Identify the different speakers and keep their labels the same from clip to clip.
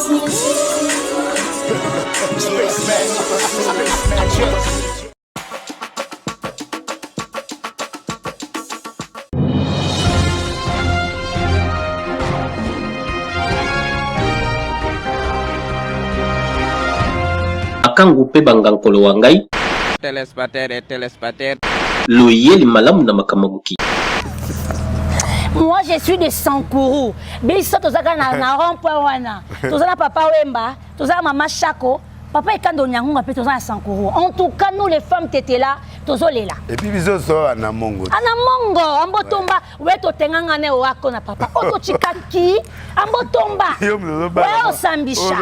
Speaker 1: Makangu mpe bangankolo wa ngai.
Speaker 2: Téléspectateurs et téléspectateurs.
Speaker 1: Loyeli malamu na makambo mokili.
Speaker 3: Moi je suis de Sankuru. Biso tozaka na, na rond point wana. Toza na papa Wemba, toza na mama Shako. Papa Ekando Nyangunga pe toza na Sankuru. En tout cas nous les femmes tetela tozolela.
Speaker 4: Et puis biso so na mongo.
Speaker 3: Ana mongo, ambotomba, we totenganga ne wako na papa. Oto chikaki, ambotomba. We osambisha.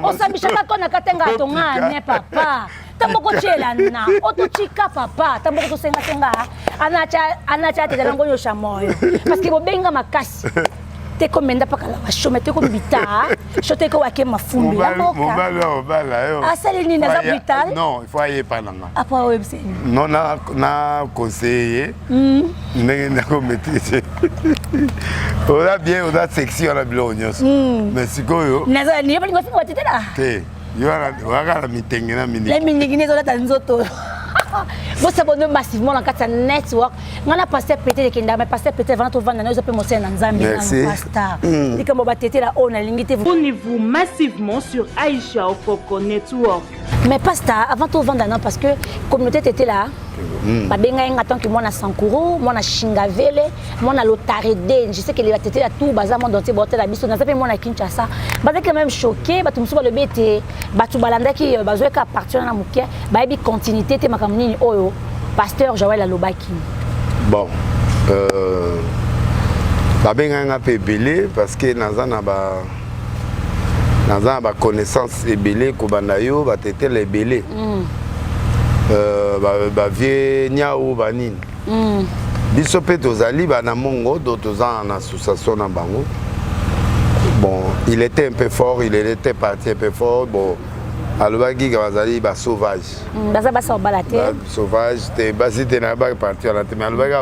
Speaker 3: Osambisha kako na katenga tonga ne papa. Tamboko chela na, oto chika papa, tamboko tosenga senga. Anacha anacha tetela ngoyo moyo. Parce que bobenga makasi. Te komenda paka la bashome te kombita sho te kowake mafumbi ya mboka
Speaker 4: mobali oyo obala yo
Speaker 3: asali nini aza brutal
Speaker 4: non il faut ayepa na nga
Speaker 3: apa oyebisa
Speaker 4: non na na conseiller ye ndenge nako maîtrise oza bien oza sexy wana biloko nyonso mais sikoyo
Speaker 3: naza ni balingo finga batetela
Speaker 4: te yo wana oyaka na mitenge na miniki
Speaker 3: la miniki nde ezolata nzoto bosabone massivement na kati ya network nga na pasteur peut-être ekendaka mais pasteur peut-être vana tovanda na yo eza mpe mosali na nzambe
Speaker 4: Merci.
Speaker 3: pasteur likambo batetela oyo nalingi te.
Speaker 5: Abonnez-vous massivement sur Aisha Okoko Network.
Speaker 3: Mais pasteur, avant tovanda na, parce que communauté tetela babengai nga tant que mwana Sankuru, mwana Shingavele, mwana Lotarede, je sais que les batetela tout baza monde entier baotela biso, naza mpe mwana Kinshasa, bazaki quand même choqué. Bato mosusu balobi ete bato balandaki bazwaki partie wana moke, bayebi continuité te makambo nini oyo pasteur Joel alobaki.
Speaker 4: Bon, babengaki nga mpe ebele parce que naza na baconnaissance ebele kobanda yo batetela ebele, bavie niau banini. Biso mpe tozali bana mongo, do toza na association na bango. Bon, il était un peu fort, il était parti un peu fort. Bon, alobaki ka bazali basauvage.
Speaker 3: Baza basa obala te.
Speaker 4: Sauvage te, basi te na baparti wana te, mais alobaki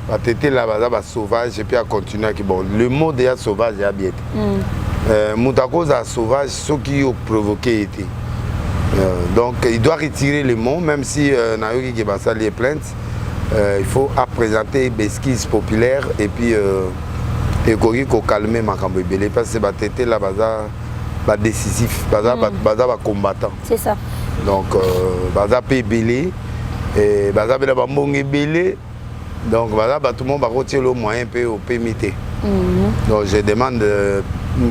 Speaker 4: batetela baza basauvage et puis acontinuaki. Bon, le mot déjà sauvage ya bien te. Moto akozala sauvage soki oprovoke ye te. Donc il doit retirer le mot, même si nayoki ke basali ye plainte. Il faut aprésenter baexcuse populaire et puis ekoki kocalmer makambo ebele, parce que batetela baza badécisif, baza baza bacombattant.
Speaker 3: C'est ça.
Speaker 4: Donc baza mpe ebele, baza mpe na bambongo ebele, donc baza bato mo bakotiela moyen mpe opemi te. Donc je demande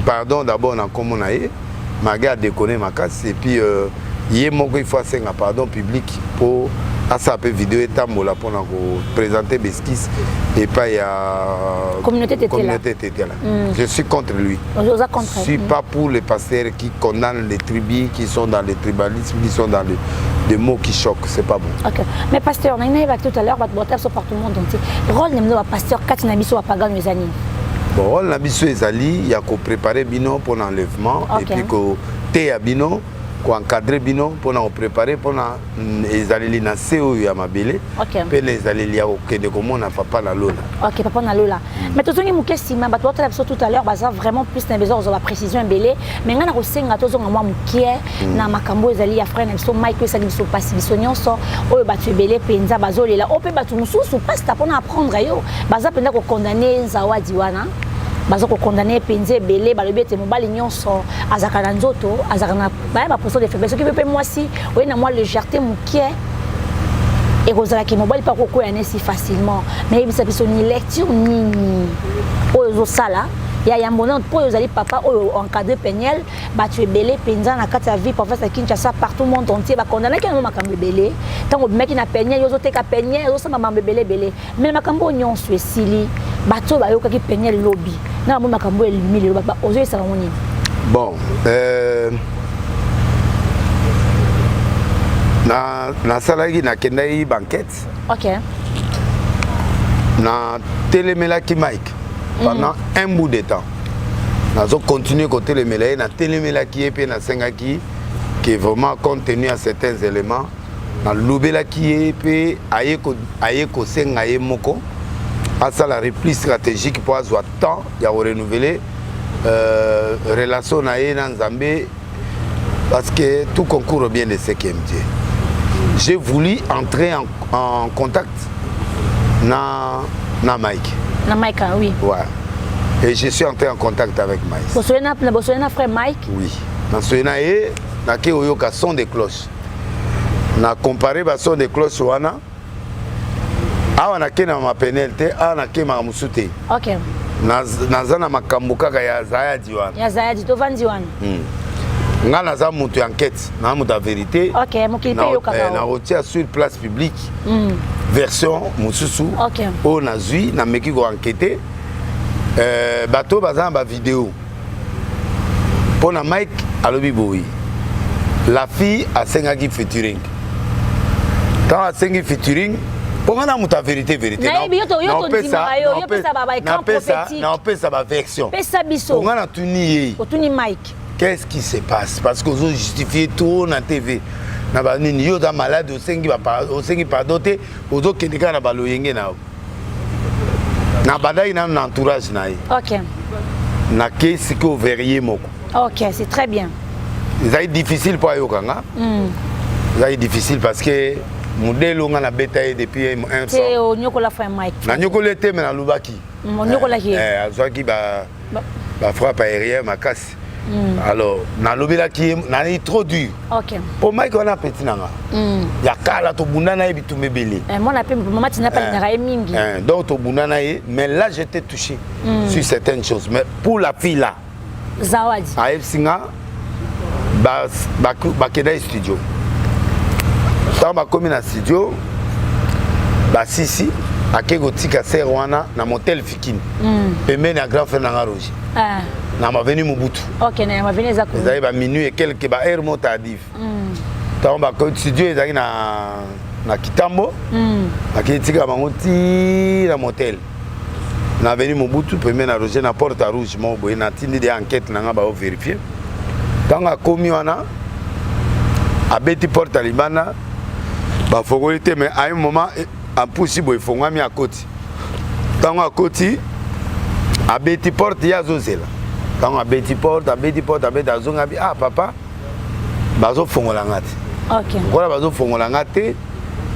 Speaker 4: pardon d'abord na nkombo na ye, malgré adéconné makasi. Et puis ye moko il faut asenga pardon public mpo asala mpe video etambola mpona koprésenter baexcuse epai ya
Speaker 3: communauté Tetela.
Speaker 4: Communauté Tetela. Je suis contre lui.
Speaker 3: Oza contre.
Speaker 4: Je suis pas pour les pasteurs qui condamnent les tribus, qui sont dans le tribalisme, qui sont dans des mots qui choquent. C'est pas bon.
Speaker 3: Ok. Mais pasteur, on a tout à l'heure, bato botala biso partout monde entier. Rôle na bino pasteur kati na biso bapagano eza nini?
Speaker 4: Bon, rôle na biso ezali ya kopréparer bino mpona enlèvement et puis koteya bino, koencadrer bino mpona kopréparer mpona ezaleli na se oyo ya mabele mpe na ezaleli ya kokende komona papa na lola.
Speaker 3: Ok, papa na lola. Mais tozongi moke nsima, bato batala biso tout à l'heure baza vraiment plus na besoin kozwa baprécision ebele, mais ngai na kosenga tozonga mwa moke na makambo oyo ezali ya frère na biso Mike, oyo esali biso mpasi biso nyonso, oyo bato ebele mpenza bazolela, oyo mpe bato mosusu, pasteur, mpona apprendre yo, baza mpenza kocondamner Zawadi wana, baza kocondamner mpenza ebele. Balobi ete mobali nyonso azalaka na nzoto, azalaka na baya baposition de faiblesse. Soki mpe mwasi oye na mwa légèreté moke, ekozalaki mobali mpe akokwea nesi facilement. Mais yebisa biso ni lecture nini oyo ozosala ya yambo nano, mpo oyo ozali papa oyo encadre Peniel, bato ebele mpenza na kati ya ville province ya Kinshasa, partout monde entier bakondanaki yango makambo ebele ntango obimaki na Peniel, yo ozoteka Peniel, ozosala makambo ebele ebele. Mais makambo oyo nyonso esili, bato oyo bayokaki Peniel lobi na bamoi makambo oyo elimi lelo, ozoyesa bango nini?
Speaker 4: Bon, nasalaki, nakendaki baenquête. Natelemelaki Mike pendant un bout de temps, nazocontinue kotelemela ye. Natelemelaki ye mpe nasengaki ke vraiment, compte tenu ya certains éléments, nalobelaki ye mpe aye kosenga ye moko asala repli stratégique mpo azwa temps ya korenouveler. Relation na ye na Nzambe, parce que tout concourt au bien de ceux qui aiment Dieu. J'ai voulu entrer en contact na Mike.
Speaker 3: Na Mike, ah, oui.
Speaker 4: Ouais. Et je suis entré en contact avec Mike.
Speaker 3: Bosoye na frère Mike?
Speaker 4: Oui. Nasoye na ye, nake oyoka son de cloche. Na comparé ba son de cloche wana. Awa nake na mapenel te, awa nake makambo mosusu te. Naza na makambo kaka ya Zayadi wana.
Speaker 3: Ya Zayadi, tovandi wana.
Speaker 4: Nga naza moto ya enquête, na moto ya vérité.
Speaker 3: Ok, mokili mpe eyokaka.
Speaker 4: Na kotia sur place publique version mosusu oyo nazwi, nameki koenquêter. Bato oyo baza na bavideo mpo na Mike alobi boye: la fille asengaki featuring. Ntango asengi featuring, mpo nga na moto ya vérité, vérité.
Speaker 3: Nayebi, yo tondimaka yo, yo pesa ba écran prophétique.
Speaker 4: Naopesa baversion.
Speaker 3: Pesa biso.
Speaker 4: Mpo nga natuni ye.
Speaker 3: Otuni Mike.
Speaker 4: Qu'est-ce qui se passe? Parce que ozojustifier trop na TV na banini, yo oza malade, osengi pardon te, ozokende kaka na baloyenge na yo. Nabandaki nano na entourage na ye. Nakei sikoyo vers ye moko.
Speaker 3: Ok, c'est très bien.
Speaker 4: Ezali difficile mpo ayoka nga. Ezali difficile parce que modele nga nabeta ye depuis un
Speaker 3: Te, onyokola frère Mike?
Speaker 4: Nanyokoli ye te, me nalobaki.
Speaker 3: Onyokolaki ye?
Speaker 4: Azwaki bafrappe aérien makasi. Alors nalobelaki ye, nani, trop dur. Mpo Mike wana petit na nga ya kala, tobunda na ye bitumba ebele.
Speaker 3: Mwana mpe mama Tina mpe alingaka ye mingi.
Speaker 4: Donc tobunda na ye, mais là j'étais touché sur certaines choses. Mais pour la fille là,
Speaker 3: Zawadi.
Speaker 4: Ayebisi nga bakendaki studio. Ntango bakomi na studio, basisi ake kotika sere wana na motel Fikini, pembeni ya grand frère nanga Roger, na avenue Mobutu.
Speaker 3: Ok, na avenue eza kuna.
Speaker 4: Ezali baminuit et quelque, baheure mo tardive. Ntango bakoti studio, ezalaki na Kitambo, bakei tika bango ti na motel na avenue Mobutu, pembeni na Roger, na porte rouge moko boye. Natindi de enquête na nga, baovérifier. Ntango akomi wana, abeti porte ya libanda, bafongoli te. Mais à un moment apusi boye, efongwami, akoti. Ntango akoti, abeti porte, ye azozela. Ntango abeti porte, abeti porte, abeti, azonga, abi: "Ah papa, bazofongola nga te." Lokola bazofongola nga te,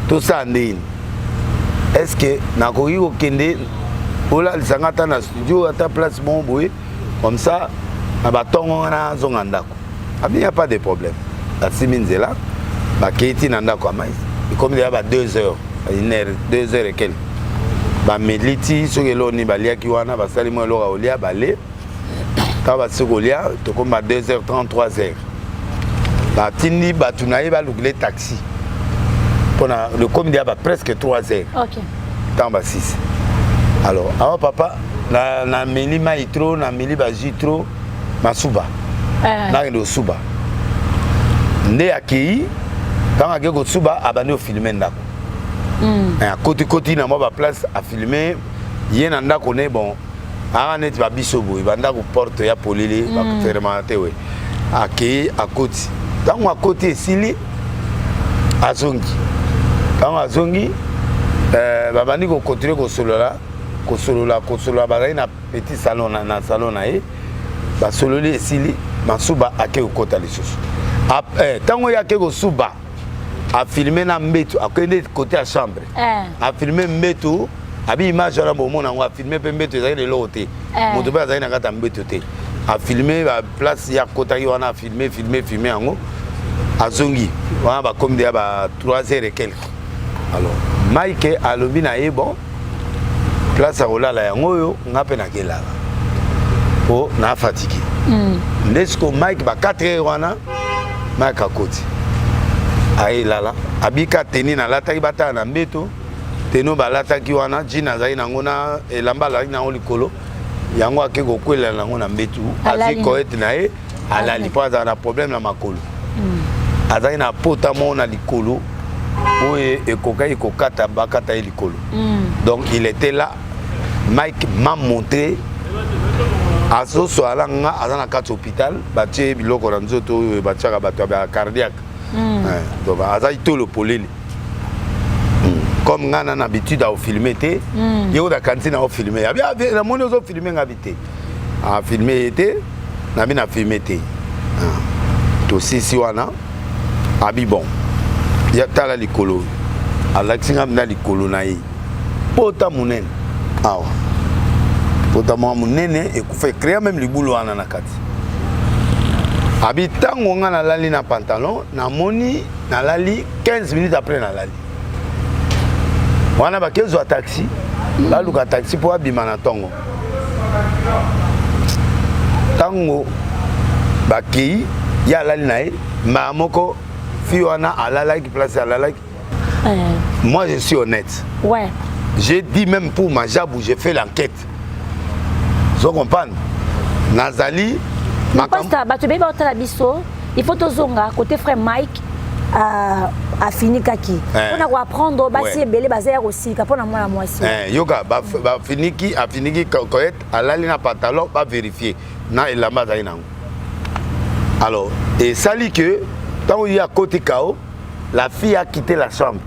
Speaker 4: tosala ndeni? Est ce que nakoki kokende olalisa nga ata na studio, ata place moko boye, comme ça na batongo wana azonga ndako? Abi: "Y a pas de problème." Basimi nzela, bakei ti na ndako ya Mike. Ekomi deja ba 2 heures, 1 heure, 2 heures et quelque. Bameli ti soki eloko nini baliaki wana, basali mwa eloko ya kolia, bale. Ntango basi kolia, tokomi ba 2 heures 30, 3 heures, batindi bato na ye balukile taxi mpona lokomi deja ba presque 3 heures. Ntango basisi, alors awa papa, nameli mai trop, nameli bajus trop, masuba. Nakende kosuba. Nde akei. Ntango akei kosuba, abandi kofilmer ndako. Akotikoti na mwa baplace, afilmer ye na ndako ne. Bon, aka neti babiso boye, bandako porte ya polele, bafermaka te. We akei, akoti. Ntango akoti, esili, azongi. Ntango azongi, babandi kocontinuer kosolola, kosolola, kosolola. Bazali na petit salon, na salon na ye, basololi, esili, masuba, ake kokota lisusu. Ntango ye ake kosuba, afilmer na mbeto, akende kote ya chambre. Afilmer mbeto, abi image wana bomona yango. Afilmer mpe mbeto ezalaki na eloko te. Moto mpe azalaki na kati ya mbeto te. Afilmer baplace ye akotaki wana, afilmer, filmer, filmer yango, azongi wana. Bakomi deya ba 3 heures et quelque. Alors Mike alobi na ye: "Bon, place ya kolala yango oyo, nga mpe nakelala mpo na fatigué." Nde siko Mike, ba 4 heures wana, Mike akoti, ayelala, abika teni nalataki, batala na mbeto teno balataki wana, jean azalaki nango na elamba azalaki nango likolo, yango ake kokwelela nango na mbetu. Azwi couette na ye, alali, mpo azala na problème na makolo. Azalaki na pota moko na likolo oyo ekokaki kokata, bakata ye likolo. Donc il était là. Mike m'a montré, azoswala nga, aza na kati hôpital, batie biloko na nzoto oyo batiaka bato ya cardiaque. Donc azali tolo polele. Comme nga na habitude ya kofilmer te, ye oyo akanisi na ofilmer, abi: "Namoni ozofilmer nga." Bi te. Afilme ye te, nabi na filme te. Ah. Tosisi wana, abi bon, ya tala likolo, alakisi nga na likolo na ye pota monene awa, pota mwa monene ekufa, ecréa même libulu wana na kati. Abi ntango nga nalali na pantalon, namoni nalali 15 minutes après, nalali wana, bakezwa taxi, baluka taxi mpo abima na ntongo. Ntango bakei, ye alali na ye mbala moko, fille wana alalaki place alalaki. Moi, je suis honnête. J'ai dit même pour Majabou, j'ai fait l'enquête, zo comprendre, nazali.
Speaker 3: Pasteur, bato ebei baotala biso, il faut tozonga côté frère Mike afinikaki mpona koapprendre basi ebele baza ya kosika mpona mwana mwasi.
Speaker 4: Yoka, bafiniki, afiniki Koyete, alali na pantalon, bavérifie na elamba azali nango. Alors esali ke ntango ye akoti kao, la fille a quitté la chambre,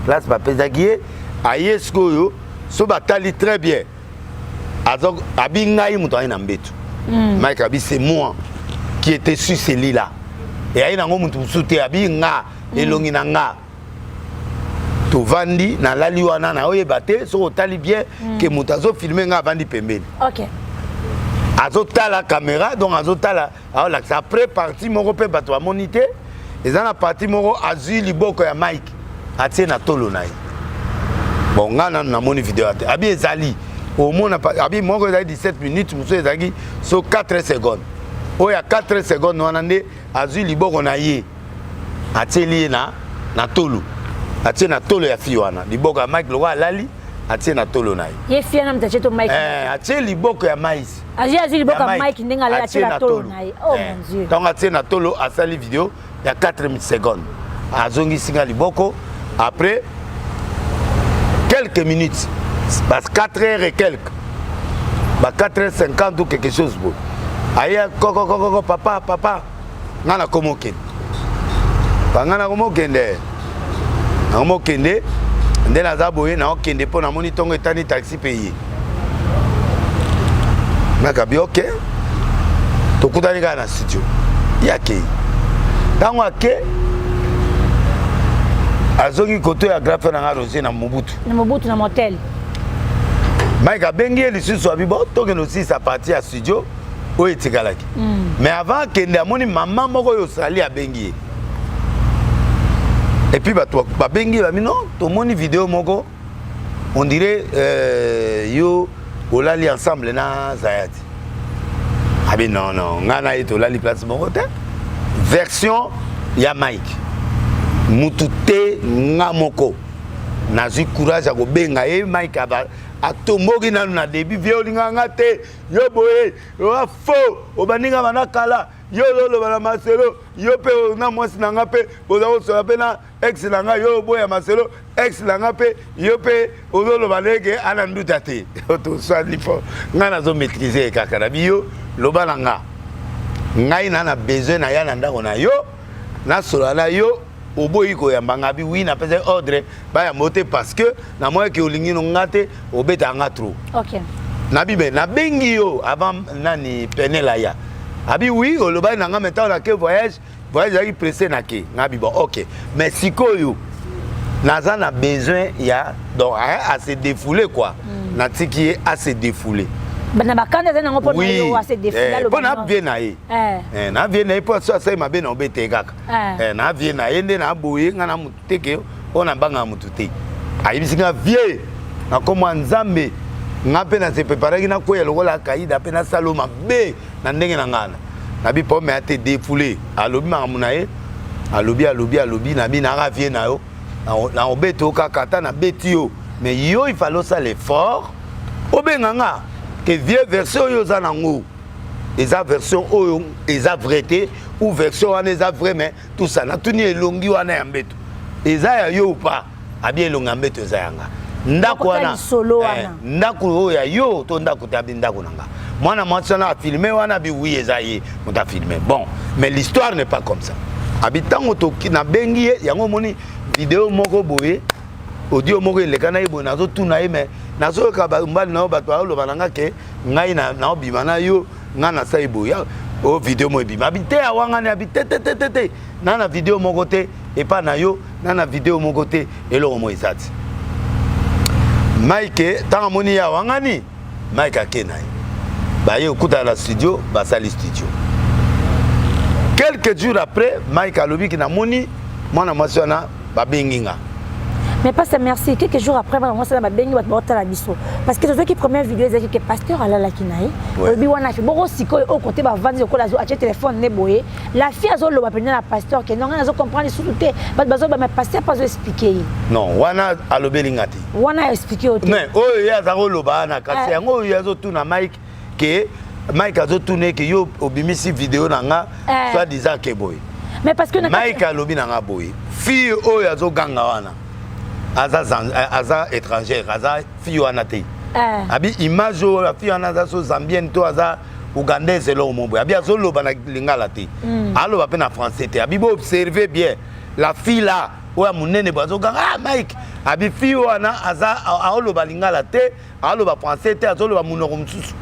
Speaker 4: place bapesaki ye. Aye sikoyo, so batali très bien, abi ngai moto aye na mbeto. Mike abi c'est moi qui était sur ce lit là eyai nango moto mosusu te. Abi nga elongi na nga, tovandi, nalali wana, naoyeba te. Soki otali bien ke moto azofilme nga avandi pembeni, azotala caméra, donc azotala, aolakisa. Après, partie moko mpe bato bamoni te, eza na partie moko azwi liboko ya Mike, atie na tolo na ye. Bon, nga nanu namoni video ya te. Abi ezali omona, abi moko ezali 17 minutes, mosusu ezalaki so 4 secondes. Oyo ya 4 secondes wana nde azwi liboko na ye, atieli ye na tolo, atie na tolo ya fille wana liboko ya Mike, lokola alali, atie na tolo na ye.
Speaker 3: Ye fille wana moto atie to Mike?
Speaker 4: Eh, atie liboko ya mais.
Speaker 3: Azwi liboko ya Mike, ndenge alali, atie na tolo na ye. Oh mon Dieu!
Speaker 4: Ntango atie na tolo, asali video ya 4 secondes, azongisi nga liboko. Après quelques minutes, ba 4 heures et quelques, ba 4 heures 50 ou quelque chose boye, aye kokokokoko: "Papa, papa, nga nakoma okende." Banga nakoma okende, nakoma okende nde naza boye, naokende mpo namoni ntongo etani, taxi mpe ye. Nakabi ok, tokutani kaka na studio. Ye akei, ntango ake, azongi koto ya grand frère na nga Roger na Mobutu.
Speaker 3: Na Mobutu, na motel.
Speaker 4: Mike abengi ye lisusu, abi bo tokende osilisa partie ya studio oyo etikalaki. Mais avant akende, amoni mama moko oyo Australie abengi ye, et puis bato babengi ye, babi non, tomoni video moko, on dirait yo olali ensemble na Zayati. Abi non, non, ngai na ye tolali place moko te. Version ya Mike, mutu te, nga moko nazwi courage ya kobenga ye. Mike atomboki nanu na début: "Vie, olingaka nga te, yo boye, oa faux, obandinga banda kala, yo ozoloba na maselo, yo mpe na mwasi na nga mpe boza kosola mpe na ex na nga, yo oboya maselo ex na nga mpe yo mpe ozoloba ndenge ana nduta te." Toswani mpo ngai nazomaîtrise ye kaka na biyo, loba na nga, ngai na besoin na ya na ndako na yo, nasolola na yo, oboyi koyamba nga. Bi oui, napesa ordre bayamba te parce que namonaki olingi no nga te, obetaka nga trop. Nabi be nabengi yo avant nani penel aya. Abi oui, olobaki na nga, mais ntango nake voyage, voyage ezalaki pressé, nake. Nga bi bon, ok, mais sikoyo naza na besoin ya, donc à se défouler quoi. Natiki ye à se défouler.
Speaker 3: Na bakanda ezali nango mpo na yo, ase défouler.
Speaker 4: Mpo na vie na ye, na vie na ye, mpo so asali mabe na obete kaka na vie na ye nde na boye. Nga na motu te ke oyo nabangaka motu te. Ayebisi nga: "Vie, na kombo ya Nzambe, nga mpe na se préparaki nakweya lokola Kaida mpe nasala mabe na ndenge na ngana." Nabi po me ate défoulé, alobi makambo na ye, alobi, alobi, alobi. Nabi naka vie na yo, na obeti yo kaka, ata nabeti yo, mais yo il fallait osala effort, obenga nga ke vie, version oyo oza nango eza version oyo eza vrai te, ou version wana eza vrai, mais tout ça. Natuni: "Elongi wana ya mbeto eza ya yo ou pas?" Abi elongi ya mbeto eza yanga. Ndako wana, ndako oyo ya yo to ndako te? Abi ndako na nga. Mwana mwasi wana afilme wana? Abi oui, eza ye moto afilme. Bon, mais l'histoire n'est pas comme ça. Abi ntango nabengi ye, yango omoni video moko boye, audio moko eleka na ye boye, nazotuna ye, mais nazoyoka mobali na yo, bato baoloba na nga ke ngai naobima na yo. Ngai nasali boye, oyo video moko ebima, abi te, awangani, abi te te te te te, na na video moko te epa na yo, na na video moko te, eloko moko eza ti. Mike, ntango amoni ye awangani, Mike ake na ye, baye okutana na studio, basali studio. Quelques jours après, Mike alobiki: namoni mwana mwasi wana, babengi nga.
Speaker 3: Mais pasteur, merci. Quelques jours après, moi, ça m'a bengi bato baotala biso. Parce que tozwaki première vidéo, ezalaki ke pasteur alalaki na ye. Oyebi wana fi boko sikoyo oyo kote bavandi lokola atie telefone ne boye. La fille azoloba mpenza na pasteur ke non, ngai nazo comprendre lisusu te. Bato bazoloba, mais pasteur mpe azo expliquer ye.
Speaker 4: Non, wana alobeli nga te.
Speaker 3: Wana expliquer yo te.
Speaker 4: Mais oyo ye aza koloba wana, kasi yango oyo ye azotuna Mike, ke Mike azotuna ye ke yo obimisi video na nga soit disant ke boye.
Speaker 3: Mais parce que na
Speaker 4: Mike alobi na nga boye: fille oyo azoganga wana aza, aza étrangère, aza fille wana te. Abi image oyo, fille wana aza so zambienne to aza ougandaise, eloko mo boye. Abi azoloba na lingala te, aloba mpe na français te. Abi boobserve bien la fille là, oyo ya monene boye azoganga: ah Mike. Abi fille wana aza, aoloba lingala te, aloba français te, azoloba monoko mosusu.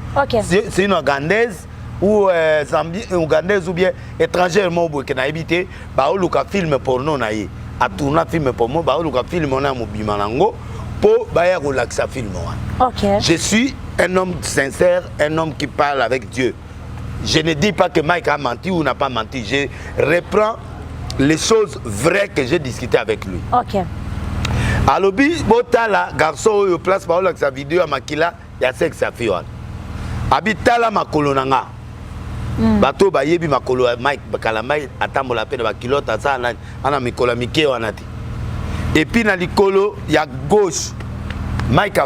Speaker 4: C'est une ougandaise ou Zambie, ougandaise ou bien étrangère moko boye ke nayebi te. Baoluka film porno na ye, atourna film porno, baoluka film wana ya mobima nango mpo baya kolakisa film wana. Je suis un homme sincère, un homme qui parle avec Dieu. Je ne dis pas que Mike a menti ou n'a pas menti, je reprends les choses vraies que j'ai discuté avec lui. Alobi botala garçon oyo, place baolakisa video ya makila ya sexe ya fille wana. Abi tala makolo na nga. Bato oyo bayebi makolo ya Mike Kalambai, atambola mpe na bakilote, asala nani ana mikolo ya mike wana te. Et puis na likolo ya gauche, Mike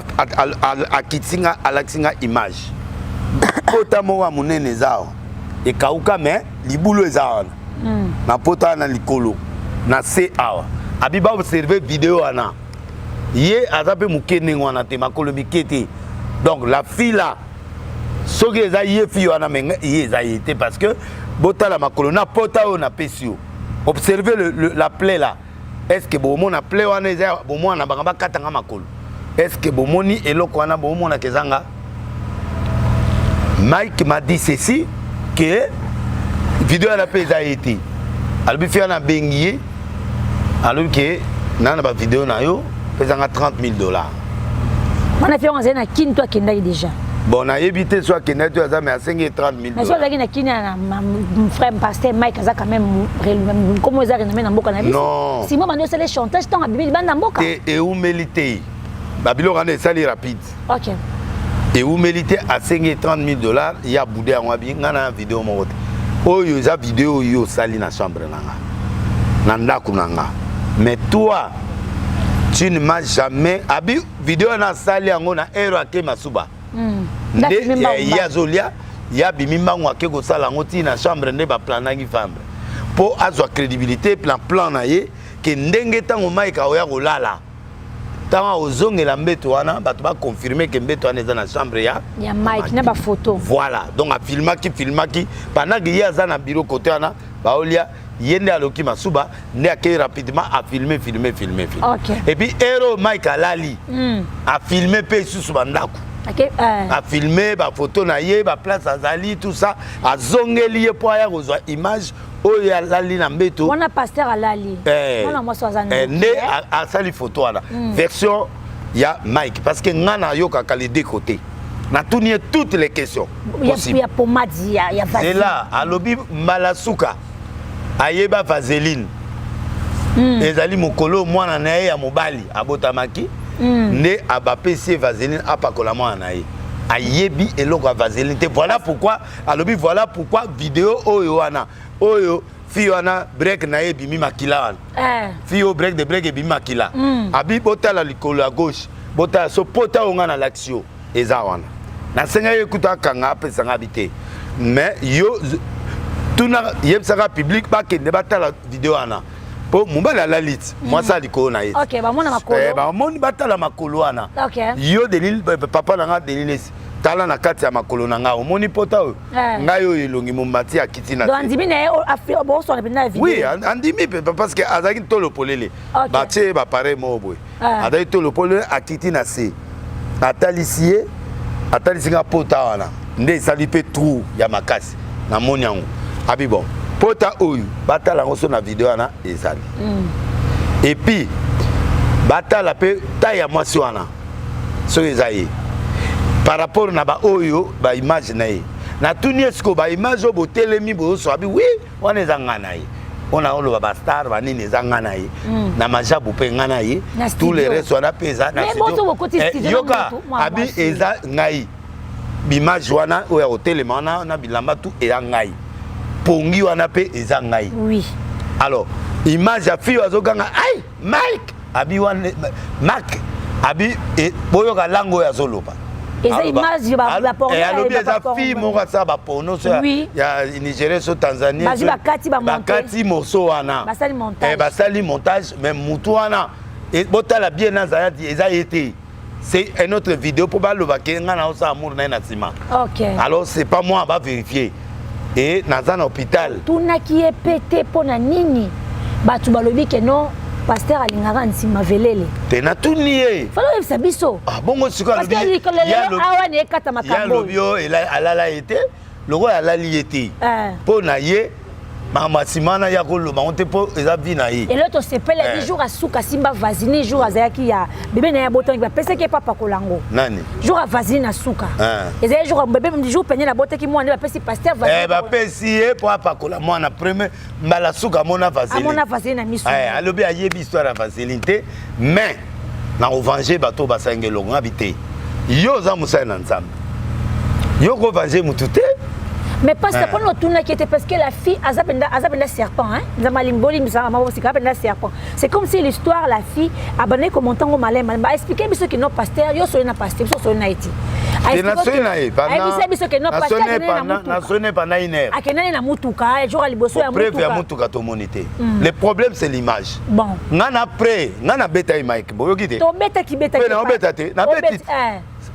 Speaker 4: akiti nga, alakisi nga image, pota moko ya monene eza awa, ekauka, mais libulu eza wana na pota wana likolo na se awa. Abi baobserve video wana, ye aza mpe moke ndenge wana te, makolo mike te. Donc la fille là, soki eza ye fille wana, mais ye eza ye te, parce que botala makolo na pota oyo napesi yo, observe la plaie là. Est ce que bomona plaie wana eza bomona na bango bakatanga makolo? Est ce que bomoni eloko wana, bomonaka ezanga? Mike m'a dit ceci, que video wana mpe eza ye te. Alobi fille wana abengi ye, alobi ke na bavideo na yo ezanga 30 000 $.
Speaker 3: Wana fille yango azali na Kini to akendaki déjà?
Speaker 4: Bon, nayebi te so akendaki to aza, mais asengi ye 30 000.
Speaker 3: Mais so azalaki na Kini na frère pasteur Mike aza quand même comme eza renommé na mboka na biso.
Speaker 4: Non.
Speaker 3: Simo bando osala chantage ntango abimi libanda mboka.
Speaker 4: Te, eumeli te, babiloko wana esali rapide. Eumeli te, asengi ye 30 000 $. Ye abude yango, abi ngai na video moko te, oyo eza video oyo osali na chambre na nga, na ndako na nga, mais toi tu ne m'as jamais. Abi video wana asali yango na ero ake masuba nde ye azolia, ye abimi mbango, ake kosala yango ntina na chambre nde baplanaki chambre mpo azwa crédibilité plan plan na ye, ke ndenge ntango Mike aoya kolala, ntango ozongela mbeto wana, bato baconfirme ke mbeto wana eza na chambre ya
Speaker 3: ya Mike na bafoto.
Speaker 4: Voilà, donc afilmaki, filmaki pendant ke ye aza na bureau kote wana baolia, ye nde aloki masuba, nde akei rapidement afilme, filme, filme, filme. Et puis ero Mike alali, afilme mpe lisusu bandako. Afilme bafoto na ye, baplace azali, tout ça. Azongeli ye mpo aya kozwa image oyo alali na mbeto.
Speaker 3: Wana pasteur alali, mwana mwasi aza.
Speaker 4: Nde asali foto wana, version ya Mike, parce que nga nayokaka les deux côtés, natuni ye toutes les questions
Speaker 3: possibles. Ya pomade ya
Speaker 4: vaseline. Là alobi mbala suka ayeba vaseline ezali mokolo mwana na ye ya mobali abotamaki, nde abapesi ye vaseline apakola mwana na ye. Ayebi eloko ya vaseline te. Voilà pourquoi alobi, voilà pourquoi video oyo wana, oyo fille wana break na ye ebimi makila wana. Fille oyo break de break ebimi makila. Abi botala likolo ya gauche, botala so pota oyo nga nalakisi yo eza wana. Nasengaki ekuta akanga, apesanga, abi te, mais yo tuna, yebisaka public bakende batala video wana, mpo mobali alali ti mwasi ya likolo na ye.
Speaker 3: Ok, bamona makolo.
Speaker 4: Bamoni, batala makolo wana. Yo Delil, papa na nga Delilesi, tala na kati ya makolo na ngai, omoni pota oyo? Ngai oyo elongi momati akiti na
Speaker 3: Donc andimi na ye, boswana mpenza ya video.
Speaker 4: Oui, andimi mpe, parce que azalaki tolo polele. Batie ye bapareil moko boye. Azalaki tolo polele, akiti na se, atalisi ye, atalisi nga pota wana. Nde esali mpe trou ya makasi, namoni yango. Abi bon, pota oyo batala yango so na video wana ezali. Et puis batala mpe taille ya mwasi wana, soki eza ye par rapport na baoyo baimage na ye. Natuni ye sikoyo, baimage oyo botelemi boyoso? Abi oui, wana eza nga na ye. Mpona oloba bastar banini, eza nga na ye. Na majabu mpe nga na ye, tous les restes wana mpe eza
Speaker 3: na
Speaker 4: studio. Yoka, abi eza ngai, bimage wana oyo ya kotelema wana na bilamba tu eza ngai, pongi wana mpe eza ngai. Alors image ya fille azoganga ai Mike, abi wana Mak, abi boyoka langue oyo azoloba.
Speaker 3: Eza image.
Speaker 4: Alobi eza fille moko asala baporno so ya Nigeria, so Tanzanie.
Speaker 3: Bakati
Speaker 4: morceau wana, basali montage, mais mutu wana botala bien, nazala eza ye te, c'est une autre vidéo mpo baloba ke ngai naosala amour na ye na nsima. Alors c'est pas moi, bavérifier e naza na hôpital.
Speaker 3: Tunaki ye pe te mpo na nini bato balobi ke non, pasteur alingaka nsima velele?
Speaker 4: Te, natuni ye.
Speaker 3: Fala oyebisa biso.
Speaker 4: Ah, bongo sikoyo
Speaker 3: lelo awa na ekata makambo.
Speaker 4: Alobi oyo alala ye te, lokola alali ye te mpo na ye makambo ya nsima wana ya koloba ngo te, mpo eza vie na ye.
Speaker 3: Elo tosepelaki jour asuka simba vaseline, jour azalaki ya bebe na ye abotanaki, bapesaki ye papakola yango.
Speaker 4: Nani?
Speaker 3: Jour ya vaseline na suka, ezali jour bebe, jour pene nabotaki mwana, nde bapesi pasteur.
Speaker 4: Vaseline bapesi ye mpo apakola mwana premier mbala suka amona vaseline.
Speaker 3: Amona vaseline na miso.
Speaker 4: Alobi ayebi histoire ya vaseline te, mais na kovange bato oyo basalinga elongo. Ngabi te, yo oza mosali na Nzambe, yo kovange mutu te.
Speaker 3: Mais parce que mpona otunaki ete parce que la fille aza mpenza serpent, hein? Nzambe alimbi, olimbisaka mama bosika, aza mpenza serpent. C'est comme si l'histoire, la fille abandaki komonta ngo malema malema, aexplike biso ke non, pasteur, yo soli na pasteur, biso soli na ye ti.
Speaker 4: Nasoli na ye.
Speaker 3: Ayebisa biso ke non, pasteur.
Speaker 4: Nasoli pendant une heure.
Speaker 3: Akendani na mutuka jour ya liboso ya.
Speaker 4: Preuve ya mutuka tomoni te. Le problème, c'est l'image.
Speaker 3: Bon.
Speaker 4: Nga na près, nga nabeta ye Mike, boyoki te.
Speaker 3: Tobetaki, betaki.
Speaker 4: Mpe naobeta te, nabeti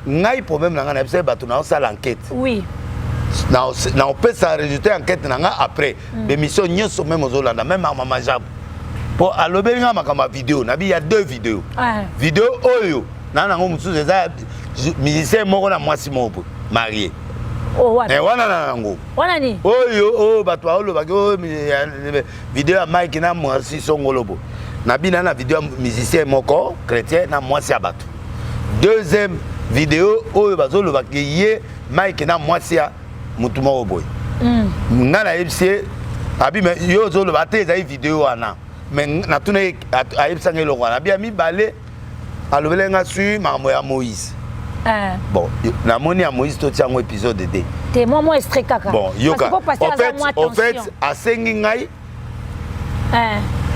Speaker 4: ngai. Problème na ngai, nayebisa bato naosala enquête. Naopesa résultat ya enquête na ngai après bémission nyonso. Même ozolanda même mama Jabu, mpo alobeli ngai makambo ya video, nabi ya deux vidéo. Video oyo na nango mosusu eza musicien moko na mwasi moko boye marié. Wana na yango oyo oyo bato baolobaki oyo video ya Mike na mwasi songolo bo, nabina na video ya musicien moko chrétien na mwasi ya bato. Deuxième video oyo bazolobaki ye Mike na mwasi ya motu moko boye, ngai nayebisi ye, abi me yo ozoloba te, ezali video wana. Mais natuna ye, ayebisanga eloko wana. Abi ya mibale alobeli nga su makambo ya Moïse. Bon, namoni ya Moïse, totia yango épisode 2.
Speaker 3: Te, mwa extrait kaka.
Speaker 4: Bon, yoka, au fait asengi ngai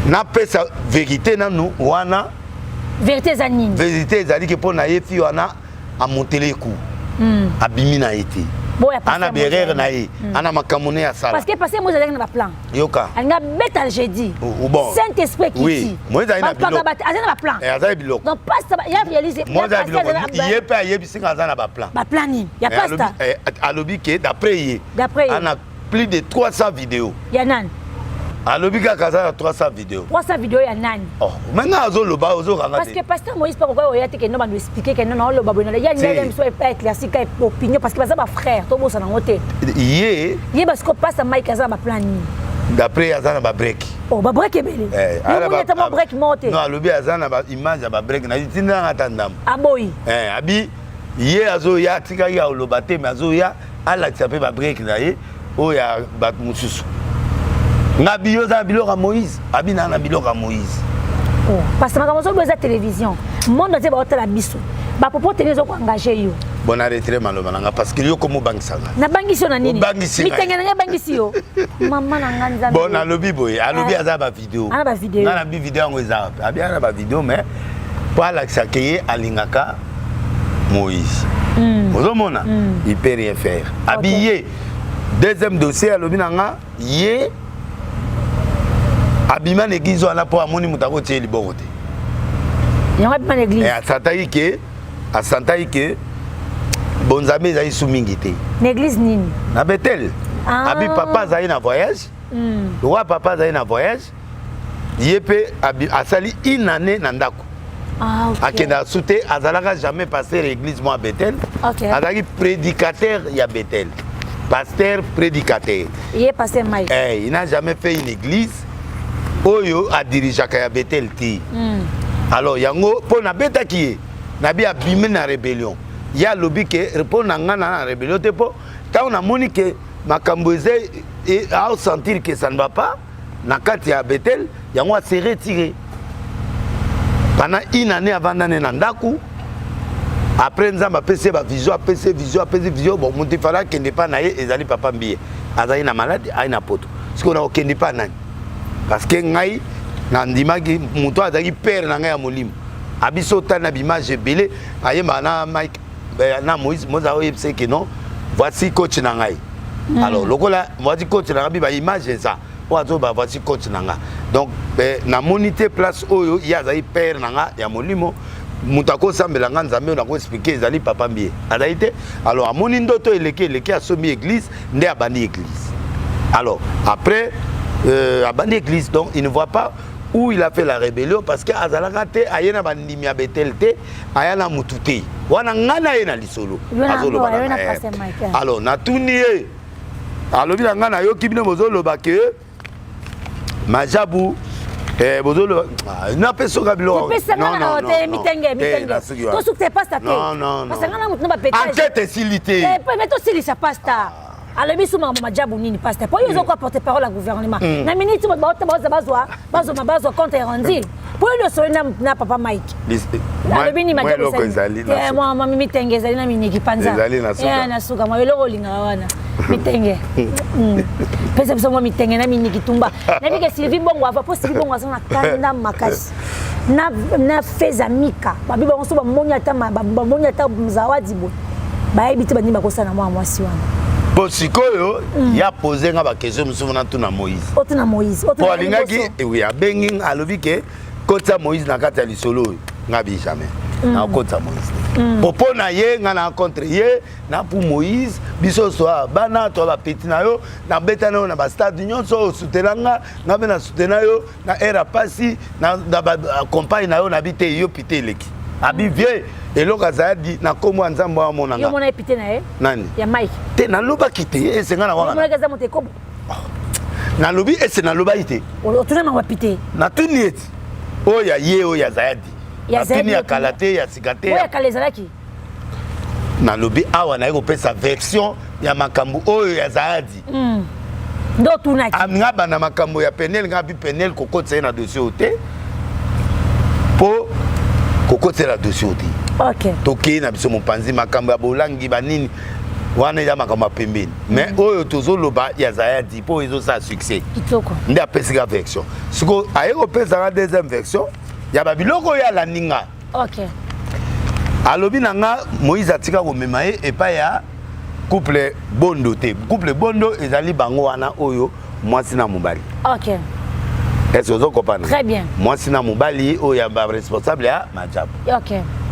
Speaker 4: napesa vérité nanu wana.
Speaker 3: Vérité eza nini?
Speaker 4: Vérité ezali ke mpo na ye, fi wana amontele eku, abimi na ye te, ana berere na ye, ana makambo ne asala.
Speaker 3: Parce que pasteur Moïse azalaki na baplan.
Speaker 4: Yoka.
Speaker 3: Alingi abeta jeudi.
Speaker 4: Bon.
Speaker 3: Saint Esprit kiti.
Speaker 4: Oui, Moïse azali na
Speaker 3: biloko, azali na baplan.
Speaker 4: Azali biloko.
Speaker 3: Donc pasteur ya réalise.
Speaker 4: Moïse azali biloko, ye mpe ayebisi nga aza na baplan.
Speaker 3: Baplan nini ya pasteur?
Speaker 4: Alobi ke d'après ye,
Speaker 3: d'après ye,
Speaker 4: ana plus de 300 vidéos.
Speaker 3: Ya nani?
Speaker 4: Alobi kaka aza na 300 vidéos.
Speaker 3: 300 vidéos ya nani?
Speaker 4: Oh, maintenant azoloba, ozokanga.
Speaker 3: Parce que pasteur Moïse mpe kokoya oya te ke no bando expliquer ke no naoloba boye ya ndenge biso éclairci ka opinion, parce que baza bafrère, tobosana yango te.
Speaker 4: Ye.
Speaker 3: Ye, parce que pasteur Mike aza na baplan nini?
Speaker 4: D'après, aza na babreak.
Speaker 3: Oh, babreak ebele. Ata mwa break moko te.
Speaker 4: Non, alobi aza na baimage ya babreak, na tindanga ata ndambo.
Speaker 3: Aboyi.
Speaker 4: Abi ye azoya, atikaki aloba te, mais azoya alakisa mpe babreak na ye oyo ya bato mosusu. Nga bi yo oza na biloko ya Moïse? Abi naa na biloko ya Moïse.
Speaker 3: Oh, parce que makambo ozobo eza télévision, monde entier baotala biso, bapopo tene ezokoengage yo.
Speaker 4: Bon, na retire maloba na nga, parce que yo komo obangisanga.
Speaker 3: Nabangisi yo na nini?
Speaker 4: Obangisi.
Speaker 3: Mitenge na ngai ebangisi yo, mama na nga Nzambe.
Speaker 4: Bon, nalobi boye, alobi aza bavideo.
Speaker 3: Ana bavideo.
Speaker 4: Nga nabi video yango eza wapi? Abi ana bavideo, mais mpo alakisaka ye alingaka Moïse. Ozomona, il peut rien faire. Abi ye deuxième dossier, alobi na nga ye abima na église wana mpo amoni moto akotie liboko te.
Speaker 3: Yango abima na église.
Speaker 4: Asantaki ke bonzambe ezali su mingi te.
Speaker 3: Na église nini?
Speaker 4: Na Betel.
Speaker 3: Ah.
Speaker 4: Abi papa azali na voyage. Lokola papa azali na voyage, ye mpe asali une année na ndako.
Speaker 3: Ah, okay.
Speaker 4: Akendaka su te, azalaka jamais pasteur église mwa Betel. Azalaki prédicateur ya Bethel, pasteur prédicateur.
Speaker 3: Ye pasteur Mike.
Speaker 4: Eh, il n'a jamais fait une église oyo adirigeaka ya Bethel te. Alors yango mpo nabetaki ye, nabi abimi na rébellion. Ye alobi ke mpo na ngai na rébellion te, mpo ntango namoni ke makambo eza, aosentir que ça ne va pas na kati ya Bethel, yango ase retiré pendant une année. Avanda ne na ndako. Après, Nzambe apesi ye bavision, apesi ye vision, apesi vision. Bon, moto ifala akende mpa na ye ezali papa Mbiye. Azali na maladi, ayi na Poto. Sikoyo na kokende mpa nani? Parce que ngai nandimaki moto azalaki père na ngai ya molimo. Abiso otali na baimage ebele, ayembaka na Mike, na Moïse. Moïse aoyebisa ke non, voici coach na ngai. Alors lokola voici coach na ngai, bi baimage eza oyo azoba voici coach na nga. Donc namoni te place oyo ye azali père na nga ya molimo, moto akosambela nga Nzambe oyo nakoexpliquer ezali papa Mbie, azali te. Alors amoni ndoto eleki eleki, asombi église nde abandi église. Alors après abandi église, donc il ne voit pas où il a fait la rébellion, parce que azalaka te, aye na bandimi ya Betel te, aya na mutu te. Wana ngai na ye na lisolo, azoloba na ngai. Alors natuni ye, alobi na ngai: nayoki bino bozoloba ke majabu, bozoloba, napesoka biloko.
Speaker 3: Tosukisa pasteur te.
Speaker 4: Enquête esili te.
Speaker 3: Mais tosilisa, pasteur. Alobi su makambo majabu nini, pasteur? Po yo ozokoa porte parole ya gouvernement na miniti, bato bazwa bazoma, bazwa compte rendu. Po yo nyonso na papa Mike, alobi nini? Majabu mitenge ezali na miniki panza na suka. Mwa eloko olingaka wana, mitenge, pesa biso mwa mitenge na miniki tumba. Nayebi ke Sylvie Bongo ava, po Sylvie Bongo aza na kanda makasi na Feza Mika. Babi bango so bamoni ata, bamoni ata Zawadi boye, bayebi te banini bakosala mwana mwasi wana.
Speaker 4: Bo sikoyo ya pose nga baquestion mosusu, natuna Moïse.
Speaker 3: Otuna Moïse.
Speaker 4: Po alingaki, oui, abengi, alobi ke kotisa Moïse na kati ya lisolo oyo. Nga bi jamais nakotisa Moïse te, po mpo na ye nga na contre ye na pour Moïse. Biso so bana to bapeti na yo, nabeta na yo na bastade nyonso, osutela nga, nga mpe nasutena yo na aire ya pasi na bacompagne na yo. Nabi te, yo pite eleki. Abi vie eloko azaladi na nkombo ya Nzambe amonanga.
Speaker 3: Nani? Ya Mike.
Speaker 4: Te, nalobaki te, esenga na
Speaker 3: wana.
Speaker 4: Nalobi ese nalobaki te. Natuni eti oyo ya ye, oyo azaladi, natuni ya kala te, ya sika te.
Speaker 3: Ya kala ezalaki.
Speaker 4: Nalobi awa naye kopesa version ya makambo oyo ya Zayadi.
Speaker 3: Nde otunaki.
Speaker 4: Nga banda makambo ya Penel, nga bi Penel kokotisa ye na dossier oyo te, mpo kokotisa na dossier oyo te. Tokei na biso mopanzi. Makambo ya bolangi banini wana eza makambo ya pembeni, mais oyo tozoloba ya Zayadi, mpo ezosala succès, nde apesika version. Sikoyo aye kopesaka deuxième version ya babiloko oyo alandi nga. Alobi na nga Moïse atika komema ye epai ya couple Bondo te. Couple Bondo ezali bango wana oyo mwasi na mobali. Est-ce ozo comprendre?
Speaker 3: Très bien.
Speaker 4: Mwasi na mobali oyo ya baresponsable ya majabu.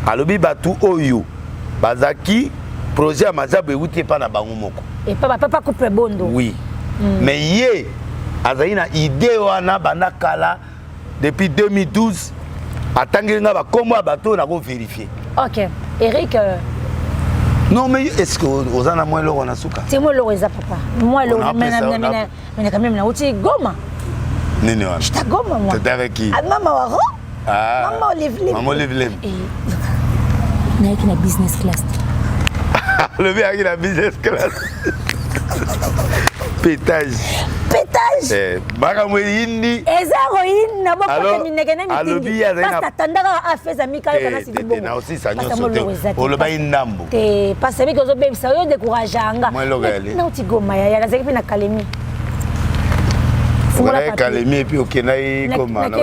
Speaker 4: Alobi bato oyo bazalaki, projet ya majabu ewuti epai na bango moko.
Speaker 3: Epa bapapa couple Bondo.
Speaker 4: Oui. Mais ye azali na idée wana banda kala, depuis 2012. Atangeli nga bakombo ya bato oyo nakovérifier.
Speaker 3: Ok, Eric.
Speaker 4: Non, mais est ce que oza na mwa eloko na suka?
Speaker 3: Te, mwa eloko eza, papa, mwa eloko. Mais quand même nauti Goma.
Speaker 4: Nini wana?
Speaker 3: J'étais à Goma, moi.
Speaker 4: T'étais avec qui?
Speaker 3: Ah, mama waro.
Speaker 4: Ah,
Speaker 3: mama Olive Lem.
Speaker 4: Mama Olive Lem.
Speaker 3: Nayaki na business class.
Speaker 4: Alobi ayaki na business class. Pétage.
Speaker 3: Pétage.
Speaker 4: Makambo eyindi.
Speaker 3: Eza koyinda, bokota mineke na mitingi. Atandaka afesa mika yoka na Sylvie Bongo.
Speaker 4: Naosisa nyonso te, olobaki ndambo.
Speaker 3: Te, parce que ozobebisa oyo, décourage anga. Nauti Goma, yaya, nazalaki mpe na Kalemi.
Speaker 4: Ozalaki Kalemi et puis okendaki Goma.
Speaker 3: Na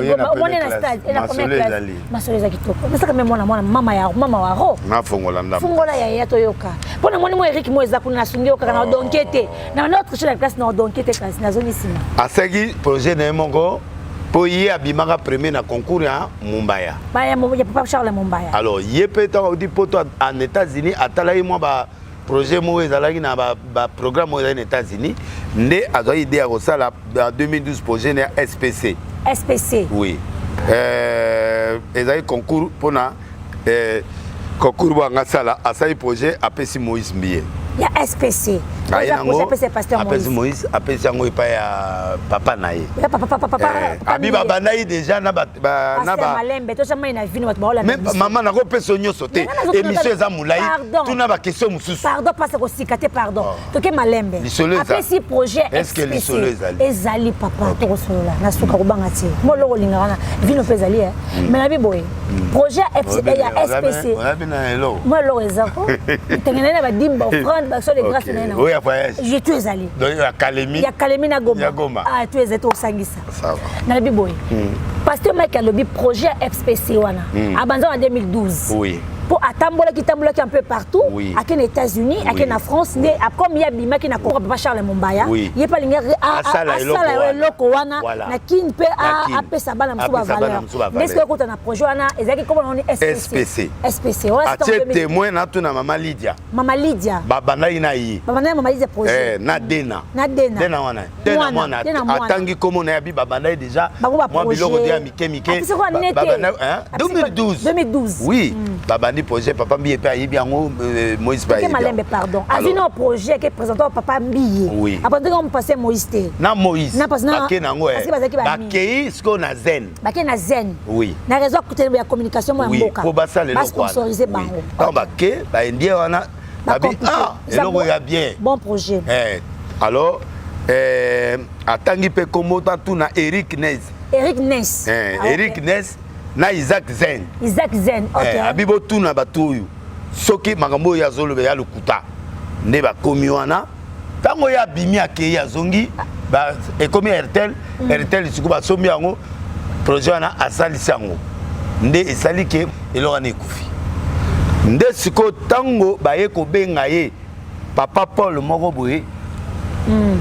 Speaker 3: stade, masolo ezali, masolo eza kitoko. Nasaka me mwana mwana mama ya mama waro.
Speaker 4: Nafongola ndambo.
Speaker 3: Fungola, yaya, toyoka. Mpo na moni mo Erik mo eza kuna, nasungi yo kaka na odonke te, na banda otriche na classe na odonke te, kasi nazongi nsima.
Speaker 4: Asalaki projet na ye moko, mpo ye abimaka premier na concours ya Mombaya.
Speaker 3: Ya papa Charles Mombaya.
Speaker 4: Alors ye mpe ntango auti Poto en États-Unis, atalaki mwa ba projet moko ezalaki na baprogramme oyo ezalaki na États-Unis, nde azwaki idée ya kosala en 2012 projet na ya SPC.
Speaker 3: SPC.
Speaker 4: Oui, ezalaki concours mpona Concours bwanga asala, asali projet, apesi Moïse Mbiye.
Speaker 3: Ya SPC.
Speaker 4: Aye nango,
Speaker 3: apesi pasteur
Speaker 4: apesi Moïse, apesi yango epai ya papa na ye.
Speaker 3: Ya papa, papa, papa.
Speaker 4: Abi babandaki déjà na ba na ba
Speaker 3: malembe toza mai na vino, bato baola.
Speaker 4: Mais mama, nakopesa nyonso te, émission eza molai, tuna baquestion mosusu.
Speaker 3: Pardon, pasa kosika te, pardon. Toke malembe.
Speaker 4: Lisolo eza.
Speaker 3: Apesi projet.
Speaker 4: Est ce que lisolo ezali?
Speaker 3: Ezali, papa, tokosolola na suka, kobanga te. Mo eloko olingaka na vino mpe ezali, mais nabi boye, projet ya SPC, mo eloko eza ko tengene na badime, baoffrande, baaction de grâce na ye.
Speaker 4: Oyo ya voyage.
Speaker 3: Je tout ezali.
Speaker 4: Donc ya Kalemi.
Speaker 3: Ya Kalemi na Goma.
Speaker 4: Ya Goma.
Speaker 3: Ah, tout ezali, tosangisa. Nalobi boye, pasteur Mike alobi projet ya FPC wana abanza na 2012. Mpo atambolaki, tambolaki un peu partout. Ake na États-Unis, ake na France, nde comme ye abimaki na Kongo, papa Charles Mombaya, ye mpe alingi
Speaker 4: asala
Speaker 3: eloko wana na Kine mpe apesa bana mosusu bavaleur. Nde soki ekota na projet wana, ezalaki komona noni
Speaker 4: SPC.
Speaker 3: SPC.
Speaker 4: Atie témoin natuna mama Lydia.
Speaker 3: Mama Lydia.
Speaker 4: Babandaki na ye.
Speaker 3: Babandaki mama Lydia projet.
Speaker 4: Na Dena.
Speaker 3: Na Dena.
Speaker 4: Dena wana, Dena mwana, atangi kombo na ye, abi babandaki déjà mwa biloko te ya mike mike. 2012.
Speaker 3: 2012.
Speaker 4: Oui, babandi projet, papa Mbiye mpe ayebi yango, Moïse mpe ayebi.
Speaker 3: Malembe, pardon. Azwi na projet ke présentant papa Mbiye. Aprésente ngo passé Moïse te.
Speaker 4: Na Moïse bake nango, bakei sikoyo na Zen.
Speaker 3: Bakei na Zen.
Speaker 4: Oui.
Speaker 3: Na réseau ya communication mo ya mboka.
Speaker 4: Po basala eloko.
Speaker 3: Basponsorize bango.
Speaker 4: Ntango bake, baindien wana babi: "Ah, eloko ya bien."
Speaker 3: Bon projet.
Speaker 4: Alors atangi mpe kombo tatuna Eric Nes.
Speaker 3: Eric Nes.
Speaker 4: Eric Nes na Isaac Zen.
Speaker 3: Isaac Zen, ok.
Speaker 4: Abi botuna bato oyo soki makambo oyo azoloba ya lokuta. Nde bakomi wana, ntango ye abimi, akei, azongi, ekomi Airtel. Airtel sikoyo basombi yango, projet wana asalisi yango, nde esali ke eloko wana ekufi. Nde sikoyo ntango baye kobenga ye, papa Paul moko boye,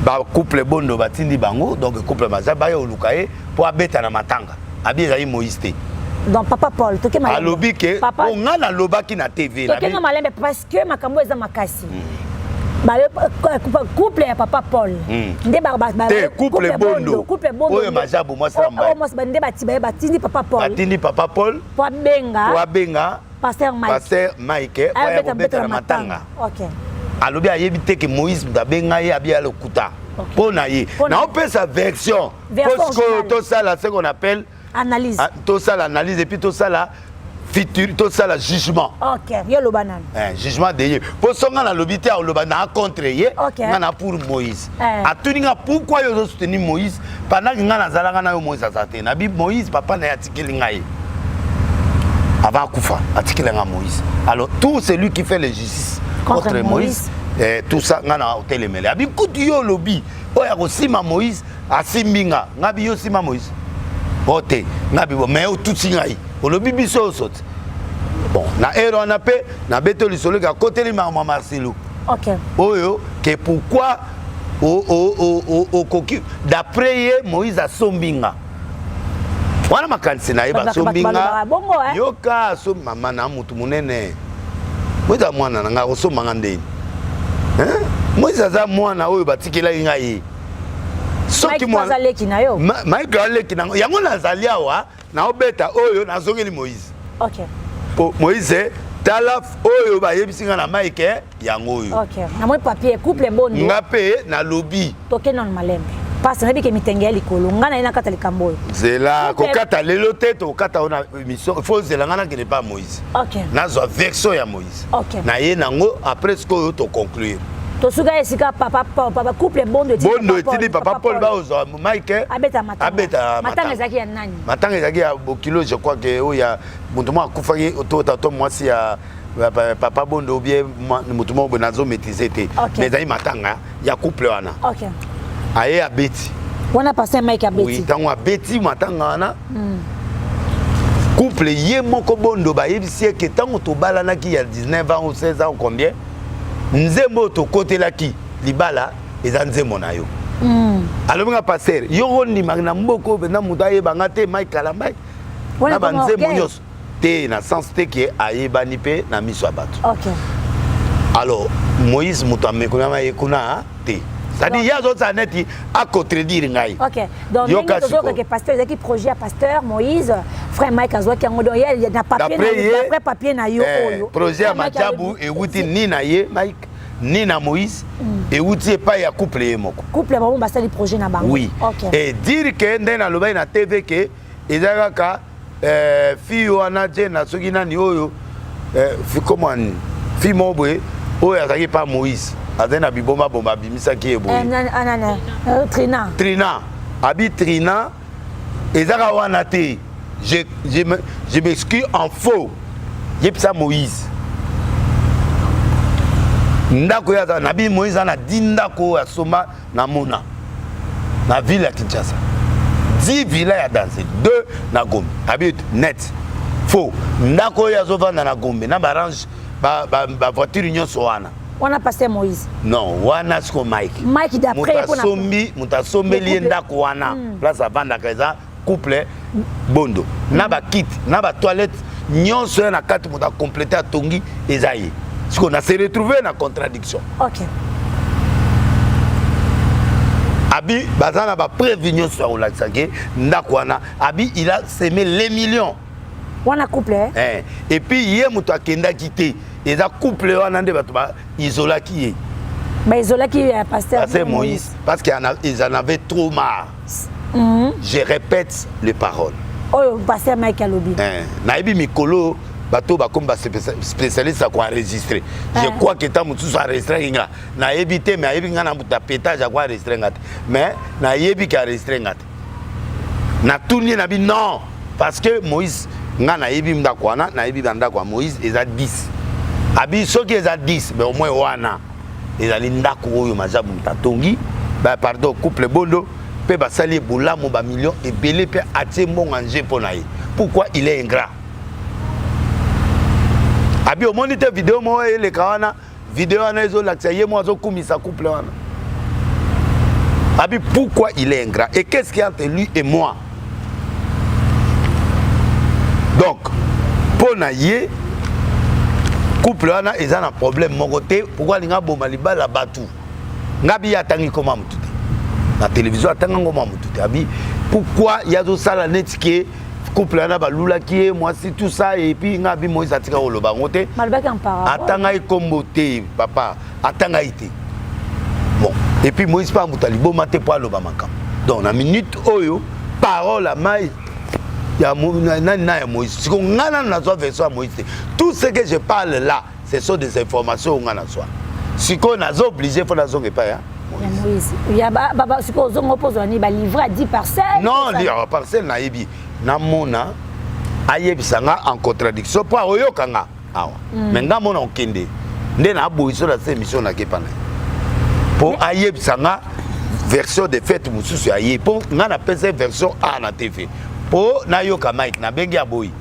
Speaker 4: bacouple Bondo batindi bango, donc couple baza baya oluka ye mpo abeta na matanga, abi ezali Moïse te.
Speaker 3: Donc papa Paul, toke.
Speaker 4: Alobi ke po nga nalobaki na TV.
Speaker 3: Tokenge malembe parce que makambo eza makasi. Couple ya papa Paul nde
Speaker 4: te, couple Bondo.
Speaker 3: Couple Bondo.
Speaker 4: Oyo Majabu, mwasi na
Speaker 3: mobali. Nde bati batindi papa Paul.
Speaker 4: Batindi papa Paul.
Speaker 3: Po abenga.
Speaker 4: Po abenga.
Speaker 3: Pasteur Mike.
Speaker 4: Pasteur Mike po aya kobeta na matanga. Alobi ayebi te ke Moïse moto abenga ye, abi ya lokuta mpo na ye. Naopesa version mpo sikoyo tosala ce qu'on appelle
Speaker 3: analyse.
Speaker 4: Tosala analyse et puis tosala futur, tosala jugement.
Speaker 3: Ok, yo loba nani.
Speaker 4: Jugement de ye, mpo so nga nalobi te, aloba na contre ye. Nga na pour Moïse. Atuni nga: "Pourquoi yo ozosoutenir Moïse pendant que nga nazalaka na yo, Moïse aza te?" Nabi Moïse, papa na ye atikeli ngai avant akufa, atikeli nga Moïse. Alors tout celui qui fait le justice contre Moïse, tout ça, nga na otelemele. Abi kutu yo olobi oyo akosima Moïse, asimbi nga. Nga bi yo nsima Moïse o te, nga bi bo, mais otuti ngai, olobi biso oyo te. Bon, na ere wana mpe nabeti lisolo eke akoteli makambo ya Marcelo. Oyo ke pourquoi okoki, d'après ye, Moïse asombi nga wana, makanisi na ye, basombi nga. Yoka, mama na motu monene, Moïse aza mwana na ngai, akosomba nga ndeni? Moïse aza mwana oyo batikelaki ngai ye.
Speaker 3: Soki aleki na yo.
Speaker 4: Mike aleki na yango, nazali awa, naobeta oyo nazongeli Moïse. Po Moïse, tala oyo bayebisi nga na Mike, yango oyo.
Speaker 3: Namoni papier couple Bondo.
Speaker 4: Nga mpe nalobi.
Speaker 3: Tokende nano malembe, parce nayebi ke mitenge ya likolo, ngai naye nakata likambo oyo.
Speaker 4: Nzela kokata lelo te, tokata oyo na émission. Faut nzela ngai nakende pa Moïse. Nazwa version ya Moïse. Na ye nango, après sikoyo toconclure.
Speaker 3: Tosuka esika papa, papa couple Bondo.
Speaker 4: Bondo etindi papa Paul baozwa Mike.
Speaker 3: Abeta matanga.
Speaker 4: Abeta.
Speaker 3: Matanga ezalaki ya nani?
Speaker 4: Matanga ezalaki ya bokilo, je crois ke oyo ya moto moko akufaki, to to mwasi ya papa Bondo ou bien moto moko boye, nazomaîtrise te. Mais ezali matanga ya couple wana. Aye abeti.
Speaker 3: Wana pasteur Mike abeti.
Speaker 4: Oui, ntango abeti matanga wana, couple ye moko Bondo bayebisi ye ke ntango tobalanaki ya 19 ans ou 16 ans ou combien, nzembo oyo tokotelaki libala eza nzembo na yo. Alobi nga: "Pasteur, yo kondimaki na mboka oyo mpenza, moto ayebanga te, Mike Kalambai na banzembo nyonso te, na sens te ke ayebani mpe na miso ya bato." Alors Moïse moto amekonama ye kuna te, c'est-à-dire ye azosala neti acontredire ngai.
Speaker 3: Ok, donc ndenge tozokake, pasteur, ezalaki projet ya pasteur Moïse. Frère Mike azwaki yango, donc ye na papier na papier na yo
Speaker 4: eh,
Speaker 3: oyo.
Speaker 4: Projet ya Majabu ewuti ni na ye Mike ni na Moïse, ewuti epai ya couple ye moko.
Speaker 3: Couple bango basali projet na bango.
Speaker 4: Oui.
Speaker 3: Okay.
Speaker 4: Et dire que nde nalobaki na TV ke eza kaka eh, fille wana je na soki nani oyo eh, comment fille moko boye oyo azalaki pa Moïse, azali na biboma boma, abimisaki ye boye.
Speaker 3: Eh, Trina.
Speaker 4: Trina abi Trina ezaka wana te. Je m'excuse en faux. Yebisa Moïse ndako oyo aza nabi. Moïse aza na 10 ndako oyo asomba na mona na ville ya Kinshasa, 10 villa ya danse, 2 na Gombe. Abi net faux. Ndako oyo azovanda na Gombe na barange, bavoiture nyonso wana.
Speaker 3: Wana pasteur Moïse?
Speaker 4: Non, wana siko Mike.
Speaker 3: Mike d'après.
Speaker 4: Asombi, moto asombeli ye ndako wana, place avandaka eza couple Bondo, na bakiti na batoilette nyonso ya na kati, moto acomplete atongi eza ye. Sikoyo na se retrouve na contradiction. Abi baza na bapreuve nyonso ya kolakisa ke ndako wana, abi il a semé les millions.
Speaker 3: Wana couple, eh?
Speaker 4: Eh. Et puis ye moto akendaki te, eza couple wana nde bato baisolaki ye.
Speaker 3: Baisolaki ya pasteur.
Speaker 4: Pasteur Moïse, parce qu'ils en avaient trop marre. Je répète les paroles.
Speaker 3: Oyo pasteur Mike alobi.
Speaker 4: Eh, nayebi mikolo bato bakomi baspécialiste ya koenregistre. Je crois que ta mosusu enregistraki nga, nayebi te, mais ayebi nga na moto ya pétage akoenregistre nga te, mais nayebi ke enregistre nga te. Natuni ye, nabi non, parce que Moïse, nga nayebi ndako wana, nayebi bandako ya Moïse eza 10. Abi soki eza 10, mais au moins wana ezali ndako oyo Majabu moto atongi, pardon, couple Bondo mpe basali ye bolamu, bamillion ebele mpe atie mbongo anje mpo na ye. Pourquoi il est ingrat? Abi omoni te video moko eleka wana, video wana ezolakisa ye mo azokumisa couple wana. Abi pourquoi il est ingrat et qu'est-ce qu'il y a entre lui et moi? Donc mpo na ye couple wana eza na problème moko te. Pourquoi alinga aboma libala bato? Nga bi ye atangi koma motu te na télévision, atanga ngoma motu te. Abi pourquoi ye azosala neti ke couple wana balulaki ye mwasi, tout ça? Et puis nga abi Moïse atika koloba yango te.
Speaker 3: Balobaki en parabole.
Speaker 4: Atanga ye kombo te, papa, atanga ye te. Bon, et puis Moïse mpe moto aliboma te mpo aloba makambo. Donc na minute oyo parole ya mai ya nani na ya Moïse, siko nga nanu nazwa version ya Moïse te. Tout ce que je parle là, ce sont des informations oyo nga nazwa. Sikoyo naza obligé mpo nazonga epai ya
Speaker 3: ya Moïse. Ya sikoyo ozonga mpo ozwa nini? Balivre à 10 parcelle?
Speaker 4: Non, parcelle nayebi, namona ayebisa nga en contradiction mpo akoyoka nga awa. Mais nga mona okende nde naboyi so na se émission nakepa na ye mpo ayebisa nga version de fait mosusu ya ye, mpo nga napesa version A na TV mpo nayoka Mike. Nabengi, aboyi,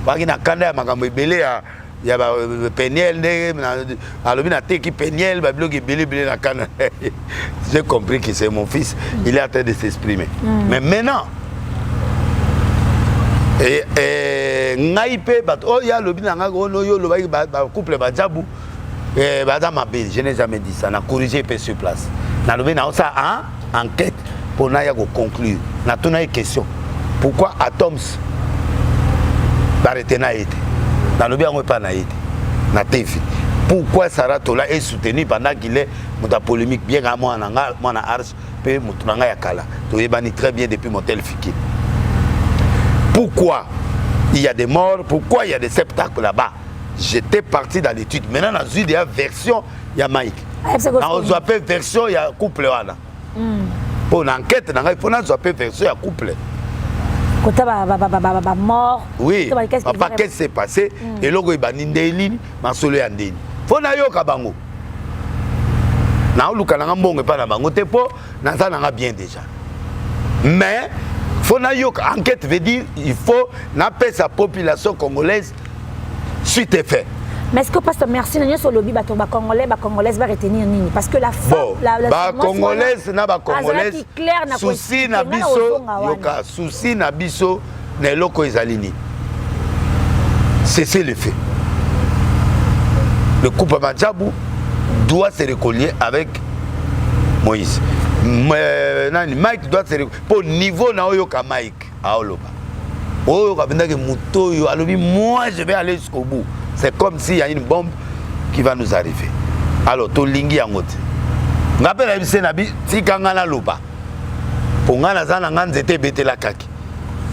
Speaker 4: baki na kanda ya makambo ebele ya bapeniel nde alobi nateki Peniel, babiloko ebele ebele na kanda. J'ai compris que c'est mon fils, il est en train de s'exprimer. Mais maintenant ngai mpe bato oyo ye alobi na ngai ono yo olobaki bacouple bajabu baza mabe, je n'ai jamais dit ça. Na corrigé mpe sur place, nalobi naosala enquête mpo naya koconclure. Natuna ye question: pourquoi Atoms barete na ye te? Nalobi yango epai na ye te na TV. Pourquoi Sarah Tola est soutenu pendant qu'il est moto ya polémique, bien nga mwana nga, mwana arche mpe moto na ngai ya kala, toyebani très bien depuis motel Fiki? Pourquoi il y a des morts? Pourquoi il y a des spectacles là-bas? J'étais parti dans l'étude. Maintenant nazwi deya version ya Mike, nazwa mpe version ya couple wana mpo na enquête na ngai, mpo nazwa mpe version ya couple.
Speaker 3: Kota bamort.
Speaker 4: Oui papa, qu'est-ce qui s'est passé? Eloko ebandi nde nini? Masolo ya ndeni mpo nayoka bango. Naoluka nanga mbongo epai na bango te mpo naza nanga bien déjà, mais faut nayoka. Enquête veut dire il faut napesa population congolaise suite et fait.
Speaker 3: Mais est-ce que, pasteur, merci na nyonso olobi, bato bacongolais, bacongolaise baretenir nini? Parce que la femme,
Speaker 4: bon, bacongolaise na bacongolaise, souci na biso, yoka, souci na biso na eloko ezali nini? Cessez le fait, le couple Madjabu doit se réconcilier avec Moïse. Nani, Mike doit se po niveau na oyoka Mike aoloba. Oyo kabendaki moto oyo alobi, moi je vais aller jusqu'au bout. C'est comme s'il y a une bombe qui va nous arriver. Alors tolingi yango te. Nga mpe nayebi se na bi tika nga naloba, mpo nga naza na nga nzete ebetelakaki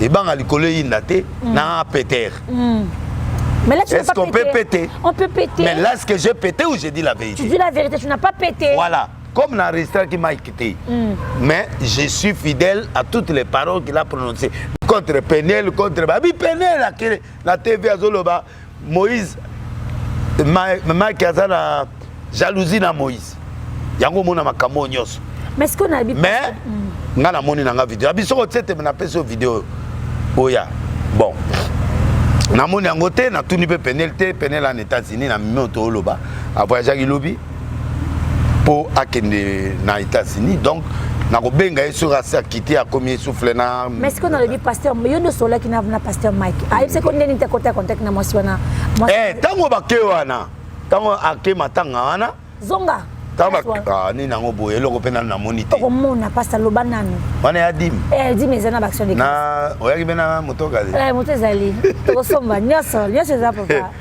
Speaker 4: ebanga likolo eyinda te na peter.
Speaker 3: Mais là, tu n'as
Speaker 4: Est-ce
Speaker 3: pas
Speaker 4: qu'on peut péter?
Speaker 3: On peut péter.
Speaker 4: Mais là, est-ce que j'ai pété ou j'ai dit la vérité?
Speaker 3: Tu dis la vérité, tu n'as pas pété.
Speaker 4: Voilà. Comme l'enregistreur qui m'a quitté. Mais je suis fidèle à toutes les paroles qu'il a prononcées. Contre Peniel, contre Babi Peniel, la TV azoloba, Moïse, Mike aza na jalousie na Moïse. Yango mona makambo nyonso.
Speaker 3: Mais est-ce qu'on a
Speaker 4: Mais nga namoni na nga video. Abi soko tete na pesi vidéo. Oya. Bon. Namoni yango te, natuni mpe Peniel te. Peniel en États-Unis na mimi oto oloba avoyageaki lobi mpo akende na États-Unis, donc nakobenga ye soki asi akiti, akomi essoufflé na
Speaker 3: Mais est-ce qu'on a le pasteur, yo nde osolaki na pasteur Mike, ayebisaki ko ndeni te kota contact na mwasi wana?
Speaker 4: Eh, ntango bake wana, ntango ake matanga wana.
Speaker 3: Zonga.
Speaker 4: Ntango nini yango boye, eloko mpe nanu namoni te.
Speaker 3: Okomona, pasteur, loba nanu.
Speaker 4: Wana ya dime.
Speaker 3: Eh, dime eza na baaction de
Speaker 4: na oyaki mpe na motoka te.
Speaker 3: Eh, moto ezali, tokosomba nyonso, nyonso eza, papa,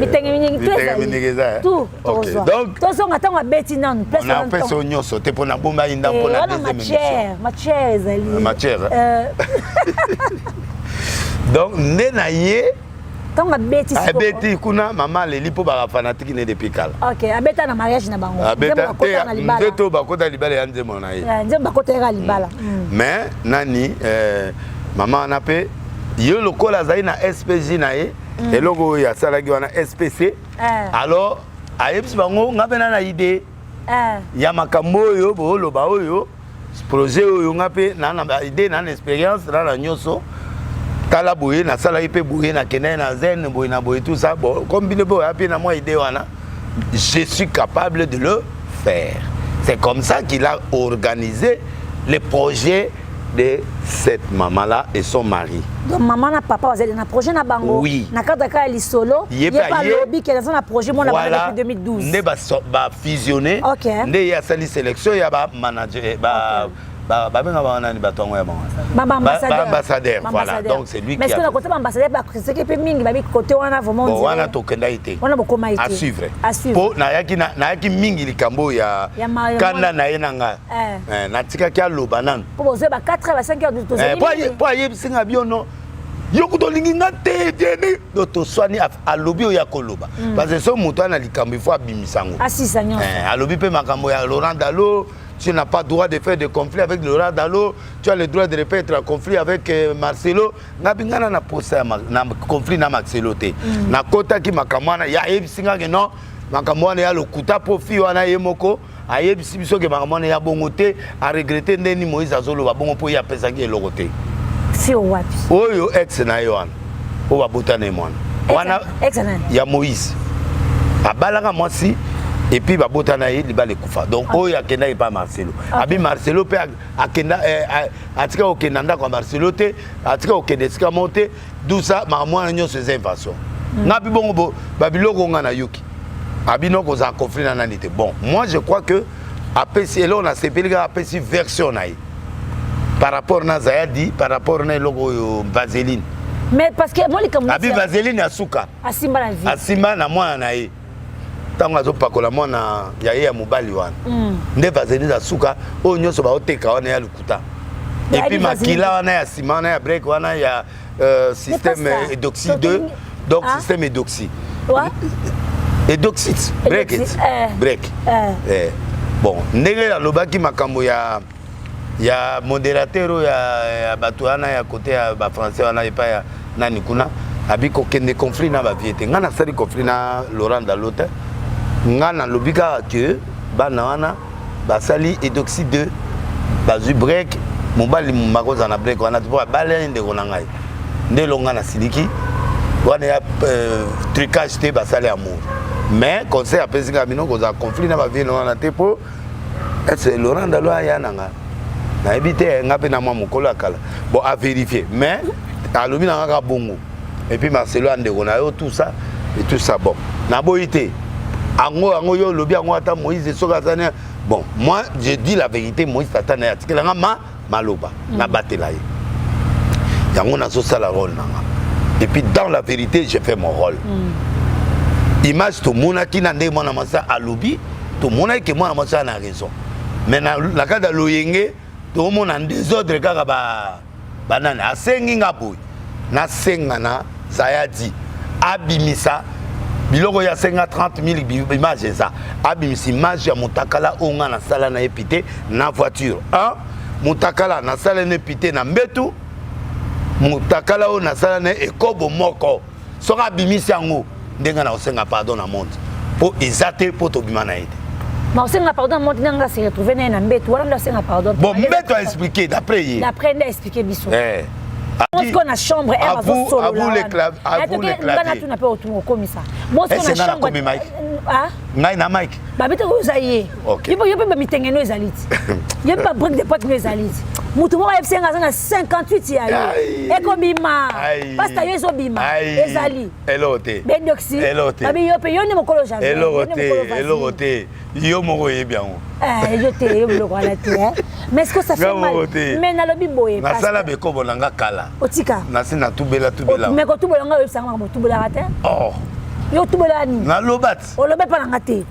Speaker 3: mitenge mingi tu.
Speaker 4: Mitenge mingi eza, eh?
Speaker 3: Tout.
Speaker 4: Ok,
Speaker 3: Tozwa.
Speaker 4: Donc-
Speaker 3: Tozonga ntango abeti nanu place
Speaker 4: na
Speaker 3: wana.
Speaker 4: opesa oyo nyonso te mpo nabomba ye nda mpo na
Speaker 3: wana
Speaker 4: deuxième émission.
Speaker 3: Matière, matière ezali.
Speaker 4: Matière, eh? Donc nde na ye
Speaker 3: Ntango abeti sikoyo.
Speaker 4: Abeti kuna, mama aleli mpo baka fanatique ne depuis kala.
Speaker 3: Ok, abeta na mariage na bango.
Speaker 4: Abeta
Speaker 3: Nzembo bakota na
Speaker 4: te
Speaker 3: libala.
Speaker 4: nzeto bakota libala ya nzembo na ye.
Speaker 3: Eh, nzembo bakota yaka libala.
Speaker 4: Mais nani, mama wana mpe ye lokola azali na SPG na ye, eloko oyo asalaki wana SPC. Alors ayebisi bango, nga mpe na idée ya makambo oyo booloba, oyo projet oyo, nga mpe na na idée, na na expérience, na na nyonso. Tala boye, nasalaki mpe boye, nakendaki na zen boye na boye, tout ça. Bon, comme bino mpe oya mpe na mwa idée wana, je suis capable de le faire. C'est comme ça qu'il a organisé le projet de cette maman là et son mari.
Speaker 3: Donc mama na papa bazali na projet na bango.
Speaker 4: Oui.
Speaker 3: Na cadre kaka ya lisolo.
Speaker 4: Ye
Speaker 3: ye
Speaker 4: mpe
Speaker 3: mpe alobi ke naza na projet mona
Speaker 4: voilà
Speaker 3: bana depuis 2012.
Speaker 4: Nde bafusionne. Nde ye asali sélection ya bamanager, babenga bango nani, bato yango ya bango?
Speaker 3: Baambassadeur.
Speaker 4: Baambassadeur, voilà. Donc c'est lui
Speaker 3: Mais
Speaker 4: qui
Speaker 3: est-ce que
Speaker 4: a
Speaker 3: na côté baambassadeur bakritikaki mpe mingi, babi côté wana vraiment
Speaker 4: Bon, wana tokendaki te.
Speaker 3: Wana bokoma ye
Speaker 4: À
Speaker 3: te.
Speaker 4: suivre.
Speaker 3: À suivre.
Speaker 4: Mpo nayaki mingi likambo ya
Speaker 3: Ya ya
Speaker 4: kanda na ye na ngai. Eh, natikaki aloba nanu.
Speaker 3: Mpo bozwa ba 4 heures, ba 5 heures, tozali mingi.
Speaker 4: Mpo ayebisi nga biono, yo kuta olingi nga te tiene. Donc toswani, alobi oyo akoloba, parce que so moto ana likambo, il faut abimisa yango.
Speaker 3: Asisa nyonso.
Speaker 4: Eh, alobi mpe makambo ya Laurent Dalo: tu n'as pas droit de faire de conflit avec Laurent Dalo, tu as le droit de ne pas être en conflit avec Marcelo. Ngabi nga na posa ya na conflit na Marcelo te. Nakotaki makambo wana ya ayebisi nga ke non, makambo wana ya lokuta, mpo fi wana ye moko ayebisi biso ke makambo wana ya bongo te. Aregretter ndeni Moïse azoloba bongo, mpo ye apesaki eloko te.
Speaker 3: Fi wapi?
Speaker 4: Oyo ex na ye wana, oyo babotana ye mwana wana.
Speaker 3: Ex nani?
Speaker 4: Ya Moïse, abalaka mwasi et puis babotana ye, libala ekufa. Donc oyo akendaki epa Marcelo, abi Marcelo mpe akenda, atika kokenda ndako ya Marcelo te, atika kokende esika moko te. Dusa makambo wana nyonso eza invention. Nga mpe bongo babiloko nga nayoki, abino kozala conflit na nani te. Bon, moi je crois que apesi eloko, nasepeli kaka apesi version na ye par rapport na Zayadi, par rapport na eloko oyo vaseline.
Speaker 3: Mais parce que moi likambo
Speaker 4: Abi vaseline ya suka
Speaker 3: asimba na vie.
Speaker 4: Asimba na mwana na ye ntango azopakola mwana ya ye ya mobali wana, nde vaseline ya suka oyo nyonso baoteka wana ya lokuta.
Speaker 3: Mais
Speaker 4: Et puis
Speaker 3: ayebi vaseline
Speaker 4: makila wana ya nsima wana ya break wana ya système
Speaker 3: pasteur,
Speaker 4: Edoxy
Speaker 3: donc,
Speaker 4: 2, donc
Speaker 3: Ah.
Speaker 4: système Edoxy. Edoxit break.
Speaker 3: Edoxy, eh.
Speaker 4: Break.
Speaker 3: Eh.
Speaker 4: Eh. Bon, ndenge alobaki makambo ya modérateur oyo ya bato wana ya côté ya bafrançais wana epai ya nani kuna, abi kokende conflit na bavie te. Ngai nasali conflit na Laurent Dalo te. Ngai nalobi kaka ke bana wana basali Edoxy 2, bazwi break, mobali bakozala na break wana te mpo abali ye ndeko na ngai. Nde elonga nasiliki wana ya trucage te, basali amour. Mais conseil apesi kaka bino kozala conflit na bavie na wana te, mpo ese Laurent Dalo aya na nga nayebi te, nga mpe na mwa mokolo ya kala. Bon, à vérifier, mais alobi na nga kaka bongo. Et puis Marcelo ya ndeko na yo, tout ça et tout ça. Bon, naboyi te yango, yango yo olobi yango, ata Moïse soki azani. Bon, moi je dis la vérité, Moïse tata na ye atikelanga ma maloba, nabatela ye. Yango nazosala rôle na nga. Et puis dans la vérité, je fais mon rôle. Image tomonaki na ndenge mwana mwasi alobi, tomonaki ke mwana mwasi na raison. Mais na kati ya loyenge, tomona désordre kaka ba banani asengi nga boye, nasenga na Zayadi abimisa biloko oyo asenga 30 000 image, eza abimisa image ya motakala oyo nga nasala na ye pite na voiture 1, motakala nasala na ye pite na mbetu, motakala oyo nasala na ye ekobo moko. Soki abimisi yango, ndenge na kosenga pardon na monde, mpo eza te mpo tobima na ye te.
Speaker 3: Ma osenga pardon na monde, ndenge se retrouve na ye na mbetu wana, nde asenga pardon.
Speaker 4: Bon, mbeto a expliqué d'après ye.
Speaker 3: D'après nde expliqué biso. Mosiko na chambre
Speaker 4: ere azosolola
Speaker 3: natuna mpe okomisa.
Speaker 4: Mosiko na chambre, ngai na Mike.
Speaker 3: Babete oyo eza ye, yo mpe bamitengeno ezali ti, yo mpe babrique de pâte no ezali ti. Motu moko ayebisi nga aza na 58 ya yo, ekobima pasta, yo ezobima, ezali
Speaker 4: Eloko te.
Speaker 3: Bedoxi.
Speaker 4: Eloko te.
Speaker 3: Babi yo mpe, yo nde mokolo.
Speaker 4: Eloko te, eloko te, yo moko oyebi yango.
Speaker 3: Yo te, yo biloko wana te. Mais est-ce que ça fait mal? Mais nalobi boye.
Speaker 4: Nasala bekobo na nga kala.
Speaker 3: Otika.
Speaker 4: Nasi natubela tubela.
Speaker 3: Mais kotubela, nga oyebisanga makambo, otubelaka te.
Speaker 4: Oh.
Speaker 3: Yo otubelaka nini?
Speaker 4: Naloba ti.
Speaker 3: Oloba epa na nga te.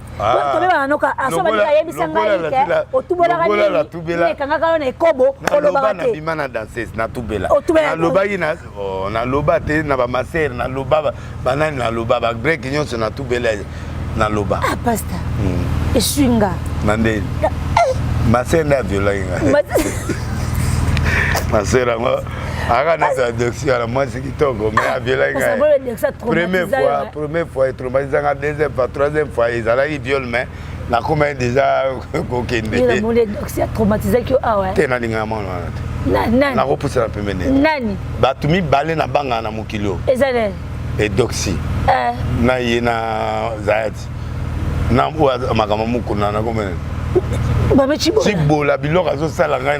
Speaker 3: Tobebana noka aso balinga ayebisa ngai ke otubolaka nini, ekangaka yo na ekobo, olobaka te.
Speaker 4: Nabima na danseuse, natubela, nalobaki, naloba te na bamasere, naloba banani, naloba bagrec nyonso, natubela, naloba.
Speaker 3: Ah, pasteur, eswi nga.
Speaker 4: Na ndeni masere nde aviolaki ngai. Masere yango aka neti adoption wana, mwasi kitoko, mais aviolaki ngai première fois. Première fois etraumatisanga, deuxième fois, troisième fois ezalaki viol, mais nakomaki déjà kokende. Te, nalingaka mwana wana te, nakopusana pembeni.
Speaker 3: Nani?
Speaker 4: Bato mibale nabangaka na mokili oyo: Edoxi na ye na Zayati na oyo makambo mokuna nakomene Cibola. Biloko azosala ngai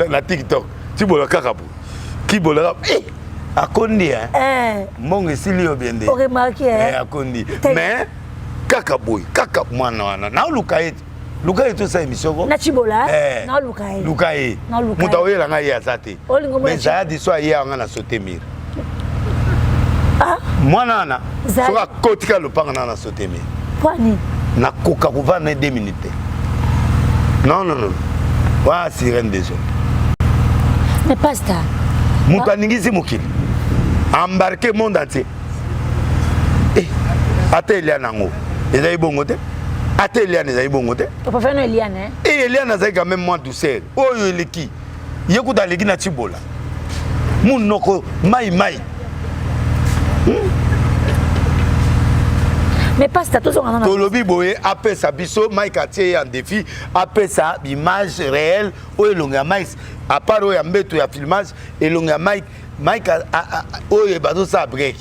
Speaker 4: na TikTok, Cibola kaka bo kibola akondi, mbongo esili yo bien nde akondi, mais kaka boye, kaka mwana wana naoluka ye, luka ye, tosala émission ko.
Speaker 3: Na Cibola, naoluka ye.
Speaker 4: Luka ye, moto aoyela ngai ye aza te, mais Zayadi so aye anga na sauter mur. Mwana wana soki akotika lopanga na sauter mur.
Speaker 3: Pwani?
Speaker 4: Nakoka kovanda na 2 minutes te. Non, non, non, wana sirène déjà.
Speaker 3: Mais pasteur.
Speaker 4: Moto aningisi mokili, embarqué monde entier. Ata Eliane yango ezali bongo te, ata Eliane ezali bongo te.
Speaker 3: Eliane.
Speaker 4: E Eliane azali quand même mwa douceur. Oyo eleki ye kuta, aleki na Cibola, munoko mai mai.
Speaker 3: Mais pasteur, tozonga.
Speaker 4: Tolobi boye, apesa biso, Mike atie ye en défi, apesa image réelle oyo elongo ya Mike, à part oyo ya mbeto ya filmage, elongo ya Mike, Mike oyo bazosala break.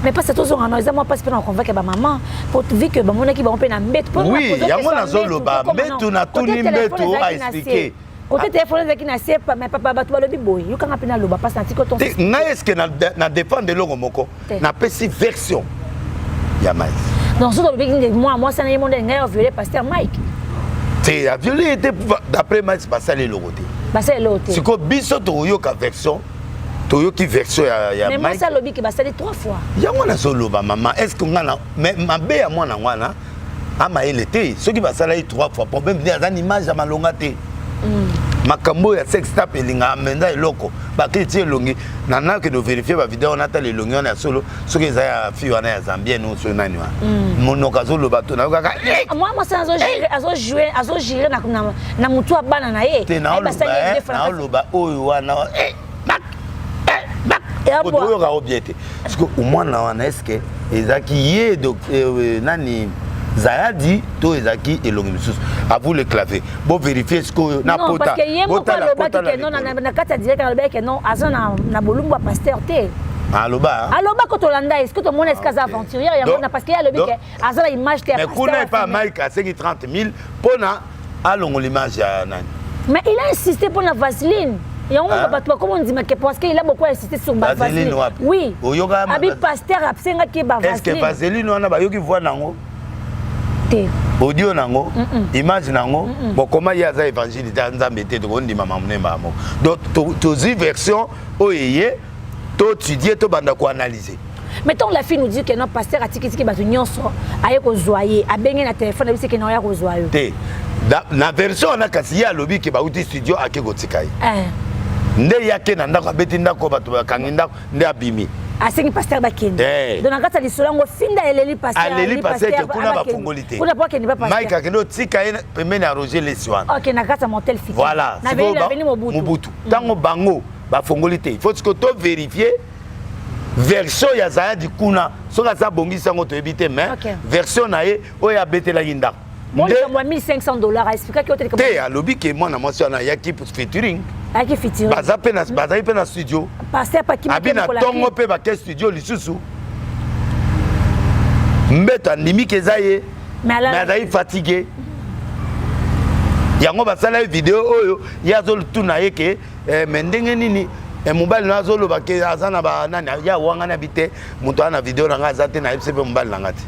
Speaker 3: Mais pasteur, tozonga no, eza mwa mpasi mpona convaincre bamama, po vu que bamonaki bango mpe na mbeto.
Speaker 4: Oui, yango nazoloba, mbeto, natuni mbeto, aexpliquer.
Speaker 3: Kote telefone ezalaki na se, mais papa, bato balobi boye, yokanga mpe naloba, mpasi na tiki.
Speaker 4: Ngai eske na défendre eloko moko, napesi version ya Mike.
Speaker 3: Donc soki olobiki mwana mwasi na ye monde ngai aviole pasteur Mike.
Speaker 4: Te, aviole ye te. D'après Mike, basali eloko te.
Speaker 3: Basali eloko te.
Speaker 4: Sikoyo biso tokoyoka version, toyoki version ya
Speaker 3: Mais mwasi alobi ke basali trois fois.
Speaker 4: Yango nazoloba, mama, est ce que nga na mabe ya mwana wana amayele te? Soki basalaki trois fois, problème nde aza na image ya malonga te. Makambo oyo ya sextape elingaka mpenza eloko bakei ti elongi na nakende ovérifier bavideo wana, atala elongi wana ya solo, soki eza ya fille wana ya zambienne oyo, soki nani wana, monoko azoloba to nayokaka.
Speaker 3: Mwa mwasi azogérer na motu ya bana na ye.
Speaker 4: Te, naoloba oyo wana oyoka o bien te, parce que mwana wana, est ce que ezalaki ye nani Zayadi to ezalaki elongi mosusu? À vous le clavier, bovérifier sikoyo
Speaker 3: na pota. Ye moko alobaki ke non, na kati ya direct alobaki ke non, aza na bolumbu ya pasteur te.
Speaker 4: Aloba.
Speaker 3: Aloba ko tolanda, est ce que tomona, est ce que aza aventurière yango na, parce que ye alobi ke aza na image te.
Speaker 4: Mais kuna epa Mike asengi 30 000 mpona alongola image ya nani?
Speaker 3: Mais il a insisté mpona vaseline yango, bato bakoma ondima ke parce que il a beaucoup insisté sur
Speaker 4: bavaseline.
Speaker 3: Oui, abi pasteur asengaki
Speaker 4: bavaseline. Est ce que vaseline wana bayoki voix nango?
Speaker 3: Te.
Speaker 4: Audio nango, image nango, bon, comment ye aza évangile te, Nzambe te, tokondima mamonema ya moko. Donc tozwi version oyo eye, toétudie, tobanda koanalyse.
Speaker 3: Mais tant la fille nous dit que non, pasteur atikitiki bato nyonso, aye kozwa ye, abenge na telefone, abisi ke na oya kozwa yo.
Speaker 4: Te, na version wana, kasi ye alobi ke bauti studio, ake kotika ye. Nde ye ake na ndako, abeti ndako, bato bakangi ndako, nde abimi.
Speaker 3: Asengi pasteur bakende. Donc na kati ya lisolo yango, finda eleli pasteur.
Speaker 4: Aleli pasteur ke kuna bafungoli te.
Speaker 3: Kuna po akende pa pasteur.
Speaker 4: Mike akende otika ye pembeni ya Roger Lesi wana.
Speaker 3: Ok, na kati ya motel Fiki.
Speaker 4: Voilà.
Speaker 3: Na avenue Mobutu.
Speaker 4: Mobutu. Ntango bango bafongoli te, il faut sikoyo to vérifier version ya Zayadi kuna. Soki aza bongisi yango, toyebi te, mais version na ye oyo abetelaki ndako.
Speaker 3: Bon, likambo ya 1500 $ aexplikaki yo te?
Speaker 4: Te, alobi ke mwana mwasi wana ayaki featuring.
Speaker 3: Ayaki featuring.
Speaker 4: Baza mpe bazali mpe na studio.
Speaker 3: Pasteur paki.
Speaker 4: Abi na ntongo mpe bake studio lisusu, mbeto andimiki eza ye, mais azali fatigué. Yango basala ye video oyo, ye azotuna ye ke mais ndenge nini mobali na azoloba ke aza na banani ya wangani? Abi te, moto aza na video na ngai aza te, nayebisi mpe mobali na ngai te.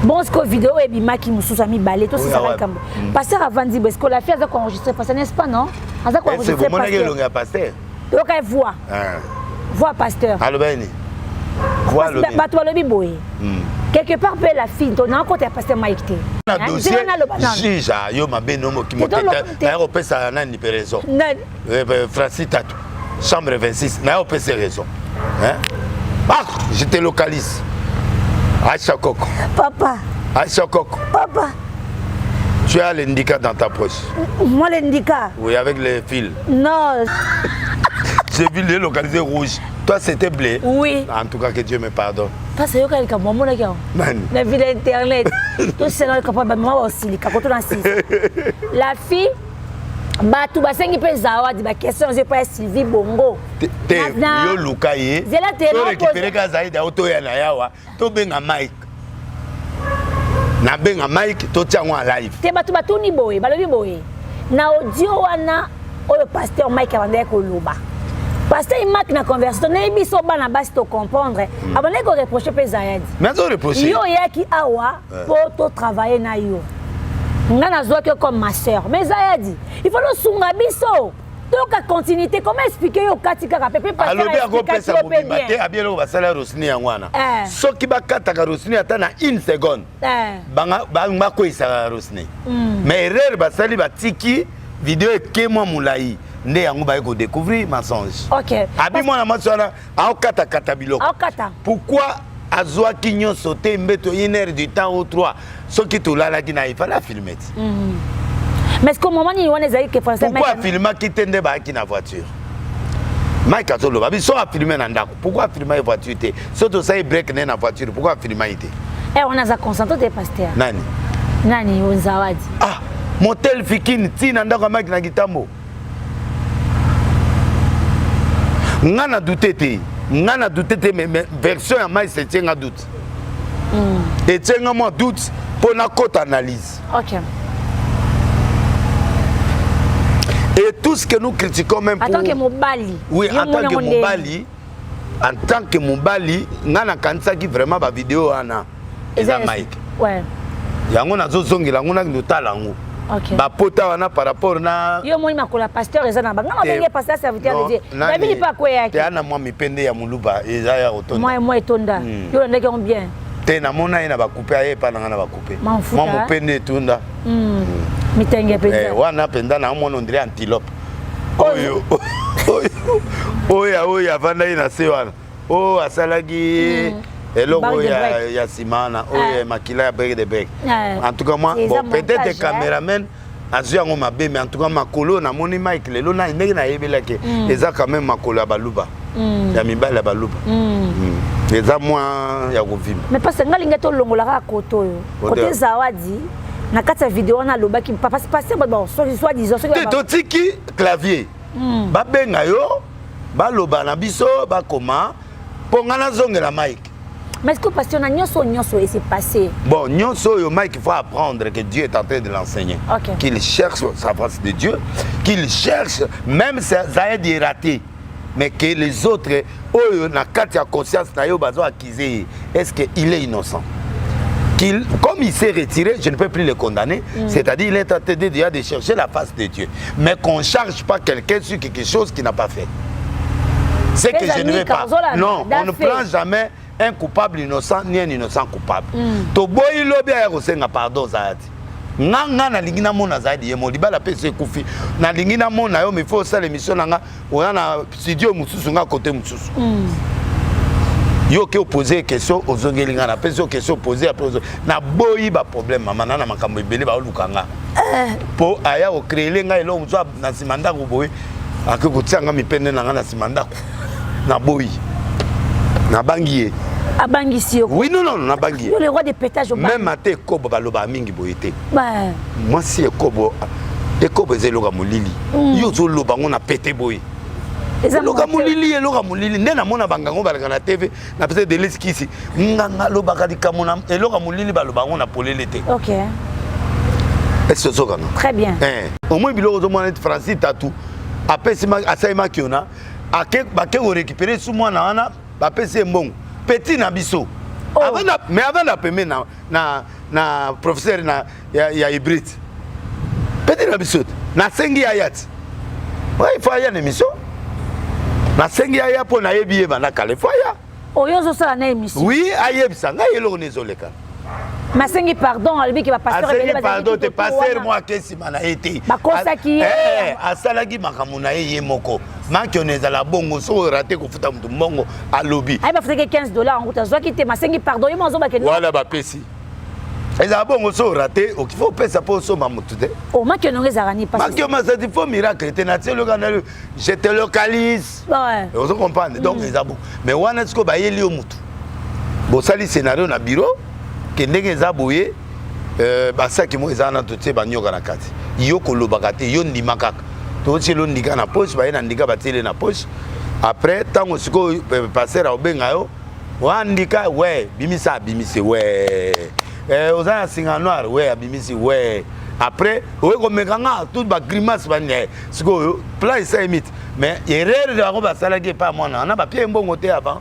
Speaker 3: Bon, sikoyo video oyo ebimaki mosusu ya mibale, tosisaka likambo. Pasteur avandi boye, sikoyo la fille aza koenregistre pasteur, n'est-ce pas? Non, aza koenregistre.
Speaker 4: Bomonaki elongi ya pasteur?
Speaker 3: Toyoka voix, voix pasteur.
Speaker 4: Aloba nini?
Speaker 3: Bato balobi boye, quelque part mpe la fille to na kota ya pasteur Mike te.
Speaker 4: Na dossier juge yo mabe nomokimo te, naya kopesa nani mpe raison? Francis Tatu, chambre 26, naya kopesa raison. Ah, je te localise, Aïcha Koko.
Speaker 3: Papa.
Speaker 4: Aïcha Koko.
Speaker 3: Papa.
Speaker 4: Tu as l'indica dans ta poche.
Speaker 3: Moi, l'indica?
Speaker 4: Oui, avec les fils.
Speaker 3: Non.
Speaker 4: J'ai vu le localiser rouge. Toi, c'était bleu.
Speaker 3: Oui.
Speaker 4: En tout cas, que Dieu me pardonne.
Speaker 3: Parce que yoka likambo omonaki yango
Speaker 4: Nani?
Speaker 3: Na vie internet, tosala likambo, bamama baosilika koto na sisa. La fille, bato basengi mpe Zawadi baquestion eza epai ya Sylvie Bongo.
Speaker 4: Te, yo luka ye.
Speaker 3: Zela te.
Speaker 4: To récupéré ka Zaida, otoya na yawa, tobenga Mike, nabenga Mike, totia yango en live.
Speaker 3: Te, bato batuni boye, balobi boye, na audio wana oyo pasteur Mike abandaki koloba, pasteur Mike na conversation nayebi biso bana basi tocomprendre, abandaki koreproche mpe Zayadi.
Speaker 4: Mais azoreproche.
Speaker 3: Yo oyaki awa mpo totravaille na yo, nga nazwaki yo comme ma sœur, mais Zayadi, il faut nosunga biso toka continuité. Comment expliquer yo okati kaka pepe?
Speaker 4: Alobi akopesa mobimba te. Abi eloko basala Rosini yango wana, soki bakataka Rosini ata na une seconde, bakweyisaka Rosini. Mais erreur basali, batiki video eke mwa molai, nde yango baye kodécouvrir mensonge. Abi mwana mwasi wana aokatakata biloko. Pourquoi azwaki nyonso te? Mbeto une heure du temps ou trois, soki tolalaki na ye, fallait afilme ti.
Speaker 3: Mais est-ce que moment nini wana ezali ke
Speaker 4: pourquoi afilmaki te? Nde bayaki na voiture, Mike azoloba biso afilme na ndako. Pourquoi afilma ye voiture te? So tosali break nde na voiture, pourquoi afilma ye te?
Speaker 3: Eh, wana aza concentré te, pasteur.
Speaker 4: Nani?
Speaker 3: Nani? Ozawadi.
Speaker 4: Ah, motel Fikini ntina ndako ya Mike na Kitambo. Nga na doute te, nga na doute te, mais version ya Mike etie nga doute. Etie nga mwa doute mpo nakota analyse. Et tout ce que nous critiquons même
Speaker 3: pour... En tant que mobali.
Speaker 4: Oui, en tant que mobali, en tant que mobali, nga nakanisaki vraiment bavideo wana eza Mike. Yango nazozongela yango, nakende otala yango, bapota wana par rapport na
Speaker 3: Yo omoni makolo ya pasteur eza na banga mabenge, pasteur serviteur de Dieu David mpe akweyaki.
Speaker 4: Te, ana mwa mipende ya moluba eza ya kotonda.
Speaker 3: Mwa etonda. Yo olandaki yango bien.
Speaker 4: Te, namona ye na bakupe, aye epa na nga na bakupe, mwa mopende etunda.
Speaker 3: Mitenge mpenza.
Speaker 4: Wana mpenza naomona on dirait antilope oyo oyo oyo avandaki na se wana, oyo asalaki eloko oyo ya nsima wana, oyo makila ya break de break. En tout cas moi, bon, peut-être caméraman azwi yango mabe, mais en tout cas makolo namoni Mike lelo na ndenge nayebelaki, eza quand même makolo ya baluba, ya mibali ya baluba, eza mwa ya kovimba.
Speaker 3: Mais parce nga lingi tolongola kaka kote oyo, kote Zawadi na kati ya video wana alobaki papa pasteur, bon, soit disant.
Speaker 4: Te, totiki clavier, babenga yo, baloba na biso, bakoma mpo nga nazongela Mike.
Speaker 3: Mais est-ce que pasteur na nyonso nyonso et c'est passé?
Speaker 4: Bon, nyonso oyo, Mike, il faut apprendre que Dieu est en train de l'enseigner. Qu'il cherche sa face de Dieu, qu'il cherche même Zaed raté, mais que les autres oyo na kati ya conscience na yo bazo accuser ye, est-ce que il est innocent? Qu'il, comme il s'est retiré, je ne peux plus le condamner. C'est-à-dire, il est en train de, de chercher la face de Dieu. Mais qu'on ne charge pas quelqu'un sur quelque chose qu'il n'a pas fait. C'est que je ne veux pas. Non, on ne prend jamais un coupable innocent ni un innocent coupable. Toboyi lobi aya kosenga pardon Zayati. Nga nga nalingi namona Zayadi ye mo libala mpe esi ekufi. Nalingi namona yo, mais faut osala émission na nga oza na studio mosusu, nga côté mosusu. Yo oke opose question, ozongeli nga, napesi yo question, opose, après naboyi baproblème. Mama na na makambo ebele baoluka nga mpo aya kocréer ngai eloko mosusu na nsima ndako boye, ake kotia nga mipende na nga na nsima ndako. Naboyi, nabangi ye.
Speaker 3: Abangisi yo?
Speaker 4: Oui, non, non, nabangi ye.
Speaker 3: Yo le roi de pétage.
Speaker 4: Même ate ekobo balobaka mingi boye te. Mwasi ekobo, ekobo eza eloko ya molili. Yo ozoloba ngo na pete boye, eloka molili, eloka molili nde namona bangango baleka na TV na pesa Delisi kisi. Nganga alobaka likambo na eloka molili, baloba yango na polele te. Est-ce ozokanga?
Speaker 3: Très bien.
Speaker 4: Omoi biloko ozomona neti Francis Tatu apesi, asali makiona, bake korécupérer su mwana wana, bapesi ye mbongo, petit na biso.
Speaker 3: Oh.
Speaker 4: Mais avant na peme na professeur na ya hybride, petit na biso te, nasengi aya ti ouais, il faut aya na émission. Nasengi aya mpo nayebi ye banda kala, il faut aya.
Speaker 3: Oyo ozosala na émission?
Speaker 4: Oui, ayebisa ngai eloko nini ezoleka.
Speaker 3: Masengi pardon, alobi ke bapasteur
Speaker 4: Asengi pardon te, pasteur mo ake nsima na ye te.
Speaker 3: Bakosaki ye.
Speaker 4: Asalaki makambo na ye ye moko. Makiona ezala bongo, soki orater kofuta motu mbongo, alobi.
Speaker 3: Aye bafutaki 15 $ yango, azwaki te, masengi pardon, ye mo azobake.
Speaker 4: Wana bapesi, ezala bongo, so orater okifa opesa mpo osomba motu te.
Speaker 3: O makiona yango ezalaka ni?
Speaker 4: Makiona azali faux miracle te. Natie loka na je te localise, ozo comprendre? Donc eza bon, mais wana sikoyo bayeli yo motu, bosali scénario na bureau ke ndenge eza boye, basaki moko eza wana, totie banyoka na kati, yo kolobaka te, yo ndima kaka, totieli ndika na poche, baye na ndika, batieli na poche. Après ntango sikoyo pasteur aobenga yo, wa ndika we bimisa, abimisi we, oza na singa noir we, abimisi we. Après oye komeka nga tout bagrimace bani. Sikoyo plan esalemi te, mais erreur yango basalaki epai mwana wana, bapie mbongo te avant.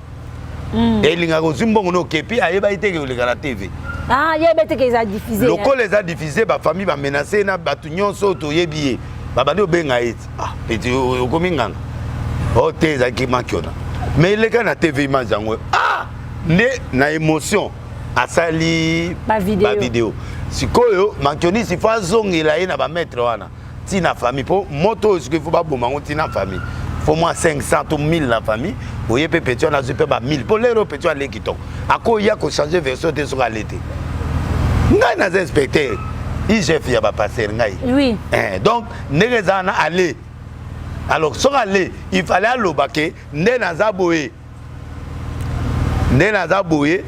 Speaker 4: Elingaka ozwi mbongo no okepi, ayebaki te ke oleka na TV.
Speaker 3: Yeba te ke eza diffusé.
Speaker 4: Lokola eza diffusé, bafamille bamenace na bato nyonso oyo toyebi ye, babandi obenga ye ti: "Ah petit, okomi nganga o te." Ezalaki makiona, mais eleka na TV, image yango, ah nde na émotion asali bavideo. Sikoyo makionisi faut azongela ye na bamaître wana ntina famille, mpo moto oyo sikoyo faut baboma yango ntina famille, faut mwa 500 to 1000 na famille. Oye mpe petit wana azwi mpe ba 1000, mpo lero petit aleki kitoko, akoya kochange version te soki ale te. Ngai naza inspecteur IGF ya bapasteur ngai. Donc ndenge eza wana, ale alors soki ale, il fallait aloba ke nde naza boye, nde naza boye,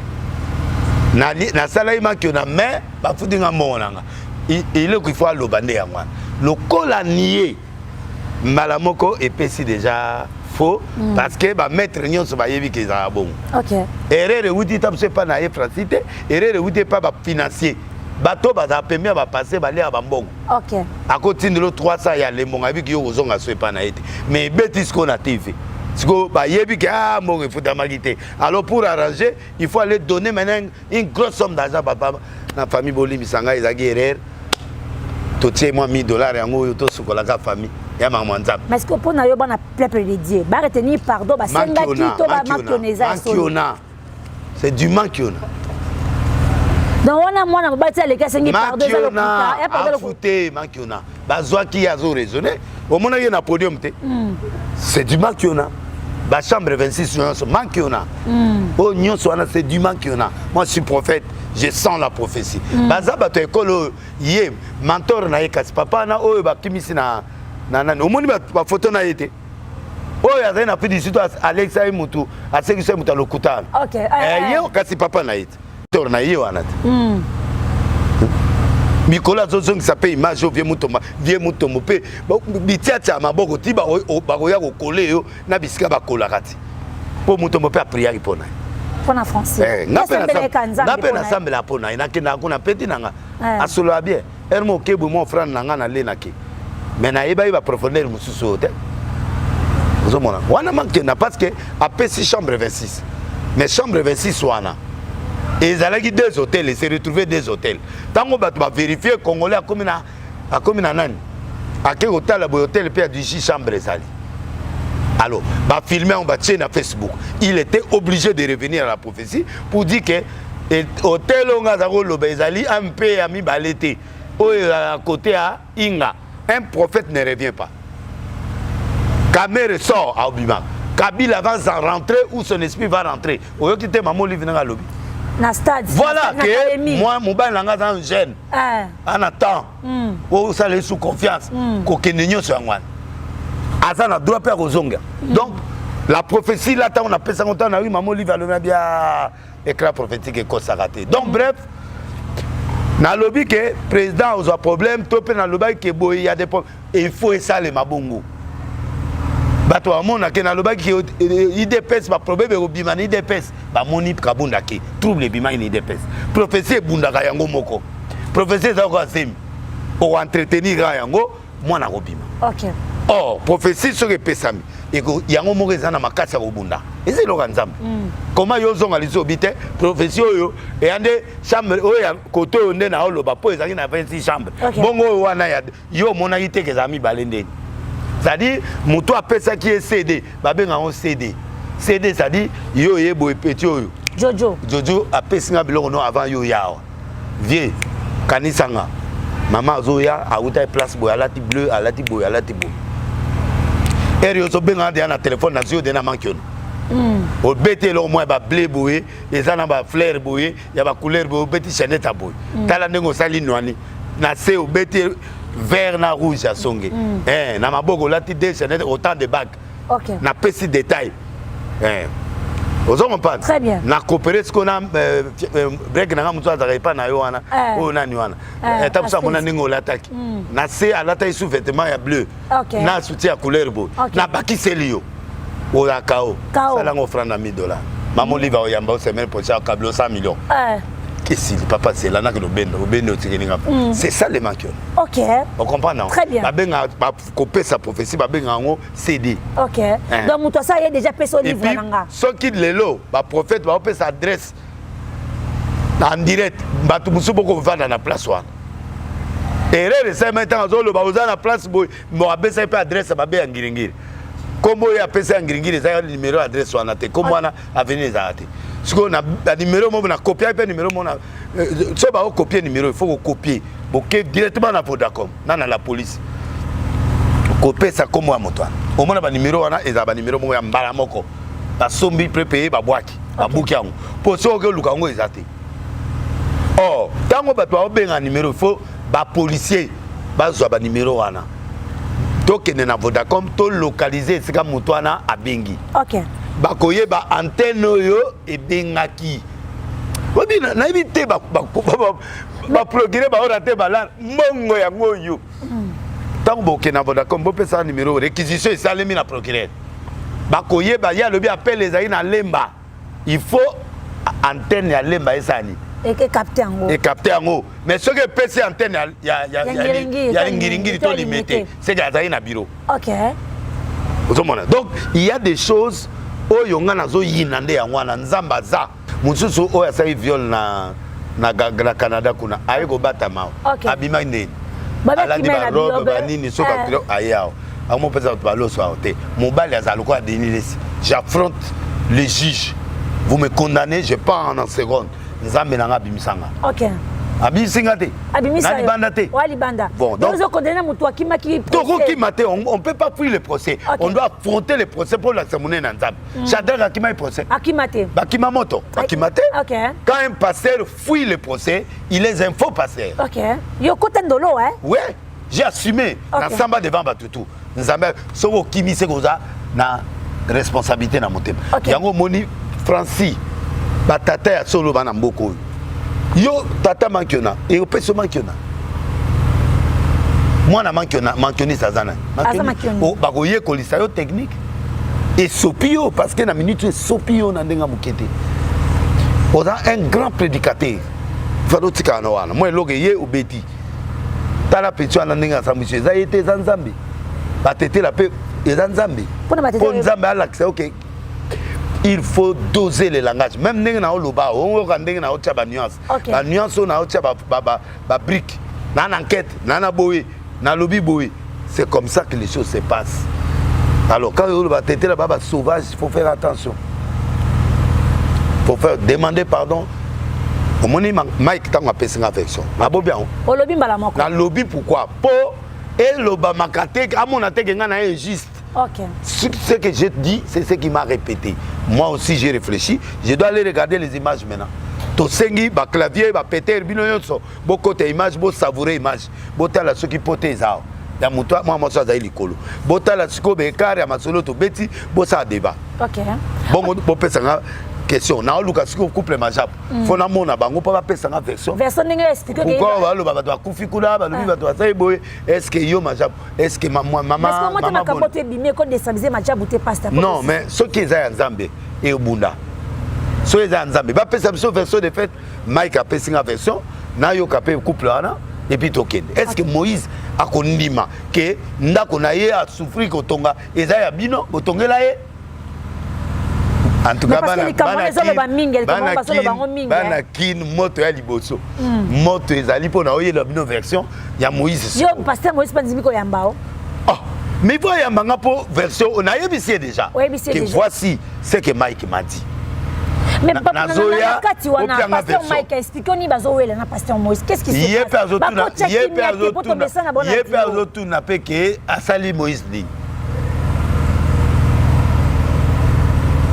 Speaker 4: nasalaki makiona, mais bafuti nga mbongo na nga. Eloko il faut aloba nde yango wana. Lokola nie mbala moko epesi déjà faux, parce que bamaître nyonso bayebi ke ezalaka bongo. Erreur ewuti ta biso epa na ye Francis te, erreur ewuti epa bafinancier, bato bazala pembe ya bapasse, baliaka bambongo. Akotindela 300 ya lembongo, ayebiki yo kozonga so epa na ye te, mais ebeti sikoyo na TV. Sikoyo bayebi ke ah, mbongo efutamaki te. Alors pour arranger, il faut aller donner maintenant une grosse somme d'argent. Papa na famille, bolimbisa ngai, ezalaki erreur, totie mwa 1000 $ yango oyo tosukolaka famille ya makambo ya Nzambe.
Speaker 3: Mais que mpo na yo, bana peuple de Dieu baretenir pardon basengaki to bamakiona eza ya solo?
Speaker 4: Makiona, c'est du makiona.
Speaker 3: Donc wana mwana mobali ti aleki asengi pardon, eza lokuta?
Speaker 4: Afute makiona, bazwaki ye azo raisonner, omonaki ye na podium te. C'est du makiona. Bachambre 26 nyonso makiona, oyo nyonso wana c'est du makiona. Moi je suis prophète, je sens la prophétie. Baza bato ya ekolo oyo ye mentor na ye, kasi papa na oyo bakimisi na nani, omoni bafoto na ye te, oyo azali na Afrique du Sud, alekisa ye mutu, asekisa ye mutu alokuta ye, kasi papa na ye te, mentor na ye wana te. Mikolo azozongisa mpe image oyo vie Mutombo, vie Mutombo mpe bitiatia ya maboko ti bakoya kokole yo na bisika bakolaka ti, mpo Mutombo mpe apriaki mpo na ye.
Speaker 3: Mpona Français.
Speaker 4: Nga mpe nasambela mpo na ye, nakendaka kuna, peti na nga asolola bien ere mo okebwe mwa offrande na nga nalenaki, mais nayebaki baprofondeur mosusu oyo te. Ozomona wana makenda parce que apesi chambre 26, mais chambre 26 wana Ezalaki deux hôtels, et se retrouver deux hôtels. Ntango bato bavérifie, Congolais akomi na nani, ake kotala boye, hôtel mpe ya 18 chambre ezali. Alors bafilme yango, batie na Facebook. Il était obligé de revenir à la prophétie pour dire que hôtel oyo nga aza koloba ezali mpe ya mibale te, oyo ezala côté ya Inga. Un prophète ne revient pas. Kamerhe sort, aobima. Kabila va en rentrer ou son esprit va rentrer. Oyoki te, mama Olive nanga alobi
Speaker 3: na stade.
Speaker 4: Voilà que moi, mobali na nga aza un jeune en attend osala ye sous confiance, kokende nyonso yango wana, aza na droit mpe ya kozonga. Donc la prophétie là, ntango napesango, ntango nayoki mama Olive alobi na bia, éclat prophétique ekosaka te. Donc bref, nalobi ke président ozwa problème to mpe nalobaki ke boye ya des problèmes, il faut esalema bongo. Bato bamonake nalobaki ke UDPS, baproblème ekobima na UDPS. Bamoni Kabunda ke trouble ebimaki na UDPS. Prophétie ebundaka yango moko. Prophétie eza koka zemi, okoentretenir kaka yango, mwana akobima. Or prophétie soki epesami, yango moko eza na makasi ya kobunda. Eza eloko ya Nzambe. Koma yo ozonga lisusu, obi te prophétie oyo eya nde chambre oyo ya kote oyo nde naoloba, mpo ezalaki na 26 chambre. Bongo oyo wana ya yo omonaki te ke ezala mibale ndeni? C'est-à-dire moto apesaki ye CD, babenga yango CD. CD, c'est-à-dire yo oye boye, petit oyo.
Speaker 3: Jojo.
Speaker 4: Jojo apesi nga biloko no avant yo ya awa. Vie kanisanga, mama azoya, awuta place boye, alati bleu, alati boye, alati boye. Ere yo ozobenganga deya na telefone, nazwi yo de na manki ono. Obeti eloko moko ya bableu boye, eza na bafleur boye, ya bacouleur boye, obeti chaînette ya boye. Tala ndenge osali nwani na se, obeti vert na rouge ya songe. Na maboko olati deux chaînettes, autant de bague. Napesi détail. Ozo comprendre?
Speaker 3: Très bien.
Speaker 4: Na coopéré sikoyo na break na nga, motu azalaka epa na yo wana. Oyo nani wana? Ta mosu amona ndenge olataki na se, alataki sous vêtement ya bleu na soutien ya couleur boye. Nabakiseli yo, oyaka o
Speaker 3: Kao.
Speaker 4: salango offrande na 1000 $. Mama Olive oyamba o semaine prochaine, akabeli o 100 millions. Esili papa, zela nakende obenda obende, otikeli nga. C'est ça le manque. Ocomprendre non?
Speaker 3: Très bien.
Speaker 4: Babenga kopesa prophétie, babenga yango CD.
Speaker 3: Donc moto asala ye déjà pesa
Speaker 4: Et
Speaker 3: livre
Speaker 4: puis
Speaker 3: na nga.
Speaker 4: Soki lelo baprophète baopesa adresse en direct, bato mosusu bokovanda na place wana. Erreur esalemi ntango azoloba oza na place boye, mo apesaki mpe adresse mabe ya Ngiringiri. Nkombo oyo apesa ya Ngiringiri eza numéro ya adresse wana te, nkombo wana avenir ezala te. Sikoyo na numéro moko na copiaki mpe numéro moko na so baokopie numéro, il faut kokopie, boke directement na Vodacom na la police, kopesa nkombo ya moto wana. Omona banimero wana ezala banimero moko ya mbala moko, basombi prépayé, babwaki, babuki yango, mpo soki oke oluka yango eza te. Or ntango bato baobenga numéro, il faut bapolicier bazwa banimero wana, tokende na Vodacom, tolocalize esika moto wana abengi. Bakoyeba antenne oyo ebengaki. Obi nayebi te, baprocureur baora te, balala mbongo yango oyo. Ntango bokende na Vodacom, bopesa numéro, réquisition esalemi na procureur, bakoyeba ye. Alobi appel ezali na Lemba, il faut antenne ya Lemba esani.
Speaker 3: Ecapte yango.
Speaker 4: Ecapte yango. Mais soki epesi antenne
Speaker 3: Ya Ngiringiri,
Speaker 4: ya
Speaker 3: to
Speaker 4: Ngiringiri to
Speaker 3: to
Speaker 4: Limete,
Speaker 3: Limete.
Speaker 4: seke azali na bureau. Ozomona, donc il y a des choses oyo nga nazoyina nde yango wana. Nzambe aza mosusu oyo asali viol na Canada kuna, aye kobatama awa. Abimaki ndeni?
Speaker 3: Babe
Speaker 4: Alati
Speaker 3: akima na
Speaker 4: barobe,
Speaker 3: bilobe.
Speaker 4: banini, soki aye awa, akomopesa bato baloso awa te. Mobali azala lokola Denis Lesi. J'affronte le juge, vous me condamnez, je pars en seconde. Nzambe na nga abimisanga. Abimisi nga te.
Speaker 3: Abimisa
Speaker 4: Na
Speaker 3: yo.
Speaker 4: libanda te.
Speaker 3: Wa libanda.
Speaker 4: Bon, donc
Speaker 3: ozokondane na moto akimaki procès.
Speaker 4: Tokokima te. On peut pas fuir le procès. On doit affronter le procès mpo olakisa monene na Nzambe. Shadrach akimaki procès?
Speaker 3: Akima te.
Speaker 4: Bakima moto, bakima te. Quand un pasteur fuit le procès, il est un faux pasteur.
Speaker 3: Ok, yo kota ndolo, hein?
Speaker 4: Ouais, j'ai assumé. Nasamba devant bato tu. Nzambe, soki okimi, se koza na responsabilité na motema. Yango omoni, Francis, batata ya solo bana mboka oyo, yo tata mankiona, ekopesi yo mankiona, mwana mankiona, mankioniste aza nani?
Speaker 3: Aza mankioni.
Speaker 4: Oh, bakoyekolisa yo technique, esopi yo, parce que na minute oyo esopi yo na ndenge ya moke te. Oza un grand prédicateur, fada otikala na wana mwa eloko eye obeti. Tala petit wana ndenge asambwisi, eza ye te, eza Nzambe. Batetela mpe eza Nzambe.
Speaker 3: Mpona batetela
Speaker 4: mpo Nzambe alakisa yo ke Il faut doser le langage. Même ndenge na oloba, oyoka ndenge na otia ba nuance. Ba nuance oyo na otia ba brique. Na na enquête, na na boye, na lobi boye. C'est comme ça que les choses se passent. Alors quand oloba tetela ba ba sauvage, il faut faire attention. Faut faire demander pardon. Omoni Mike ntango apesi nga version, nabobi yango.
Speaker 3: Olobi mbala moko.
Speaker 4: Nalobi pourquoi? Po elobamaka te, amona te ke ngai na ye injuste. Ce que j'ai dit, c'est ce qui m'a répété. Moi aussi, j'ai réfléchi. Je dois aller regarder les images maintenant. Tosengi, ba clavier, ba péter, bino nyonso, bokota image, bo savourer image. Botala soki pote eza. Ya moto mwa mwasi azali likolo. Botala sikoyo ba écart ya masolo tobeti, bosala débat. Bongo bopesanga question. Naoluka sikoyo couple Majabu. Faut namona bango mpo bapesanga version.
Speaker 3: Version ndenge expliquer.
Speaker 4: Pourquoi baloba bato bakufi kuna, balobi bato basali boye, est-ce que yo Majabu, est-ce que mama
Speaker 3: mama makambo te ebimi ekodestabiliser Majabu te, pasteur?
Speaker 4: Non, mais soki eza ya Nzambe, ebunda. Soki eza ya Nzambe, bapesa biso version de fait. Mike apesi nga version, nayoka mpe couple wana, et puis tokende. Est ce que Moïse akondima ke ndako na ye asouffrir kotonga eza ya bino, botongela ye? En tout cas, bana Kin, moto ya liboso, moto ezali mpona oyela bino version ya Moïse.
Speaker 3: Yo pasteur Moïse pandimi koyamba o?
Speaker 4: Oh, mais il oyambanga mpo version nayebisi ye déjà que voici ce que Mike m'a dit.
Speaker 3: Mais nazoya kati wana, pasteur Mike explique oni bazowela na pasteur Moïse, qu'est-ce qui se
Speaker 4: passe? Ye mpe azotuna mpe ke asali Moïse nini.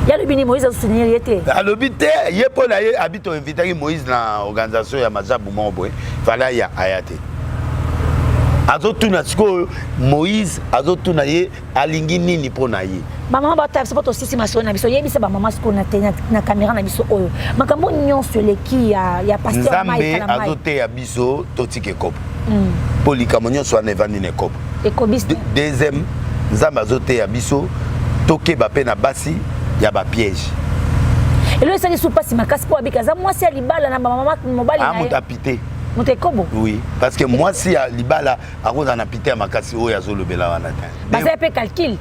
Speaker 3: Ye alobi nini? Moïse azosoutenir ye te?
Speaker 4: Alobi te. Ye mpo na ye abi toinvitaki Moïse na organisation ya Majabu moko boye, fallait aya, aya te. Azotuna sikoyo, Moïse azotuna ye alingi nini mpo na ye.
Speaker 3: Bamama batala biso, mpo tosisi masolo na biso. Yebisa bamama sikoyo na caméra na biso oyo makambo nyonso eleki ya pasteur.
Speaker 4: Nzambe azoteya biso totika ekopo, mpo likambo nyonso wana evandi na ekopo. Deuxième, Nzambe azoteya biso tokeba mpe na basi ya bapiège.
Speaker 3: Elo esali su mpasi makasi mpo abika aza mwasi ya libala na bamama mobali.
Speaker 4: Na moto apite.
Speaker 3: Moto ekobo.
Speaker 4: Oui, parce que mwasi ya libala akozala na pite ya makasi oyo azolobela wana te.
Speaker 3: Baza mpe calcul.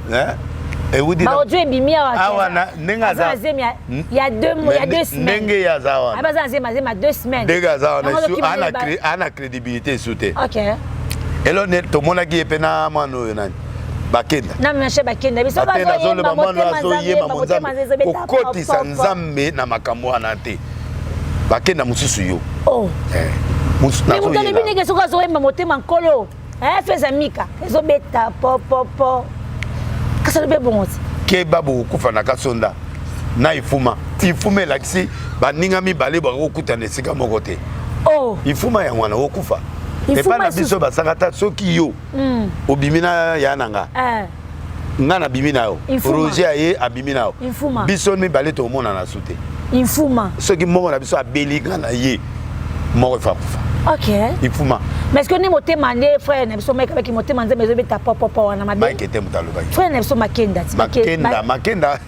Speaker 3: Baaudio ebimi.
Speaker 4: Awa ndenge
Speaker 3: aza ya 2 semaines.
Speaker 4: Ndenge ye aza wana.
Speaker 3: Aza na zemi ya 2 semaines.
Speaker 4: Ndenge aza wana, ana crédibilité esu te. Elo tomonaki ye mpe na mwana oyo nani, Bakenda.
Speaker 3: Na marché Bakenda biso.
Speaker 4: Azoloba mwana azoyema monzambe, kokotisa Nzambe na makambo wana te. Bakenda mosusu yo.
Speaker 3: Moto alobi ndenge soki azoyemba motema nkolo feza mika ezobeta popopo, kasi alobi ebongo ti.
Speaker 4: Keba, bokokufa na kasonda na ifuma. Ifuma elakisi baninga mibale bakokutana esika moko te. Ifuma yango wana okufa. Epai na biso basaka ta soki yo obimi na ya na nga, nga nabimi na yo, Roger aye abimi na yo, biso mibale tomonana su te. Soki moko na biso abeli, nga na ye moko efa kufa. Ifuma.
Speaker 3: Mais est-ce que nde motema nde frère na biso Mike abaki motema Nzambe ezobeta popopo wana mabe?
Speaker 4: Mike te moto alobaki.
Speaker 3: Frère na biso Makenda ti.
Speaker 4: Makenda, Makenda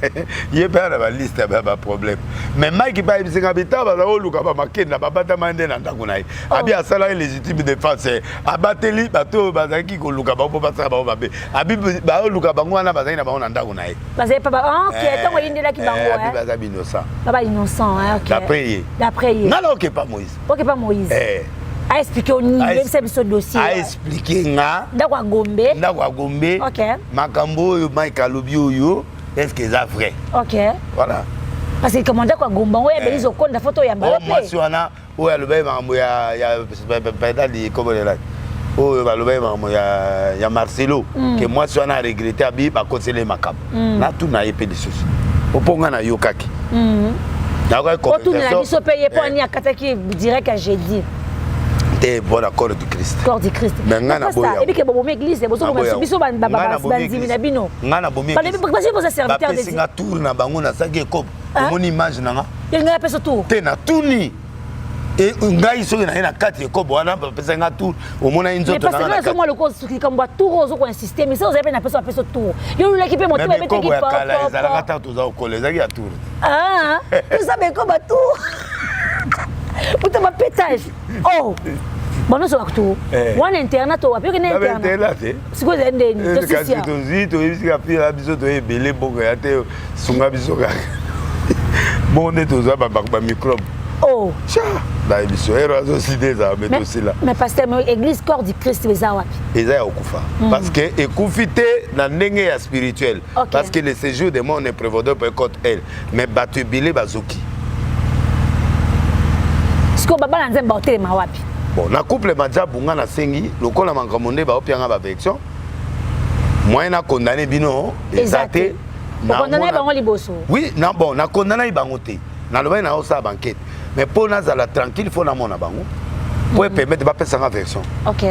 Speaker 4: ye mpe na baliste ya baproblème. Mais Mike mpe ayebisinga bita baza koluka bamakenda babatama nde na ndako na ye. Abi asalaki légitime défense, abateli bato oyo bazalaki koluka bango mpo basala bango mabe. Abi baoluka bango wana bazalaki na bango na ndako na ye.
Speaker 3: Bazali pa, ok, ntango eyindelaki bango.
Speaker 4: Abi baza innocent.
Speaker 3: Baba innocent, ok.
Speaker 4: D'après ye.
Speaker 3: D'après ye.
Speaker 4: Nga na okepa Moïse.
Speaker 3: Okepa Moïse aexpliquer onini? Oyebisa biso dossier.
Speaker 4: Aexpliquer nga.
Speaker 3: Ndako ya Gombe.
Speaker 4: Ndako ya Gombe. Makambo oyo Mike alobi oyo, est ce que eza vrai? Voilà.
Speaker 3: Parce que comme ndako ya Gombe yango ya Belise okonda, fo toyamba yo.
Speaker 4: Mpe mwasi wana oyo alobaki makambo ya pedali kobolela oyo balobaki makambo ya Marcelo, ke mwasi wana aregretter, abi bakosela ye makambo. Natuna ye mpe lisusu opo nga nayokaki.
Speaker 3: Otunela biso mpe ye mpo ani akataki direct ya jeudi.
Speaker 4: Te, mpona corps du Christ.
Speaker 3: Corps du Christ.
Speaker 4: Mais nga na
Speaker 3: ebike bobomi église, bozoboma biso bandimi na bino.
Speaker 4: Nga na bomi.
Speaker 3: Basi boza serviteur.
Speaker 4: Bapesi nga tour na bango, nasalaki ekobo, omoni image na nga.
Speaker 3: Ngai apesa tour?
Speaker 4: Te, natuni ngai soki naye na kati ekobo wana, bapesaki nga tour, omonaki nzoto.
Speaker 3: Nazomwa loko likambo ya tour ozo koinsiste, mais ozali mpe na pesa, bapesa tour, yo olulaki mpe motema
Speaker 4: ebetaki. Ya kala ezalaka ta toza kokola, ezalaki ya tour.
Speaker 3: Toza bekoba tour uta bapétage. Oh, bano ozwaka tour wana internat to wapi? Okende
Speaker 4: internat te.
Speaker 3: Sikoyo ezali ndeni?
Speaker 4: Tosisia tozwi, toyebisika pila biso toye ebele, mbongo ya te, sunga biso kaka. Bongo nde tozwa bamicrobe.
Speaker 3: Oh.
Speaker 4: Nayebi so ero azosida ezala me tosila.
Speaker 3: Mais pasteur, mais église Corps du Christ eza wapi?
Speaker 4: Eza ya kokufa. Parce que ekufi te na ndenge ya spirituel. Parce que le séjour de mort ne prévaudrait pas contre elle. Mais bato ebele bazoki.
Speaker 3: Sikoyo babala nzembe baotelema wapi?
Speaker 4: Bon, na couple Majabu nga nasengi lokola makambo nde baopianga baversion moyen na condamner bino eza te.
Speaker 3: Okondamna bango liboso?
Speaker 4: Oui, na bon, na condamna bango te. Nalobaki na osala banquete. Mais mpo nazala tranquille, faut namona bango po epermettre bapesanga version.
Speaker 3: Ok,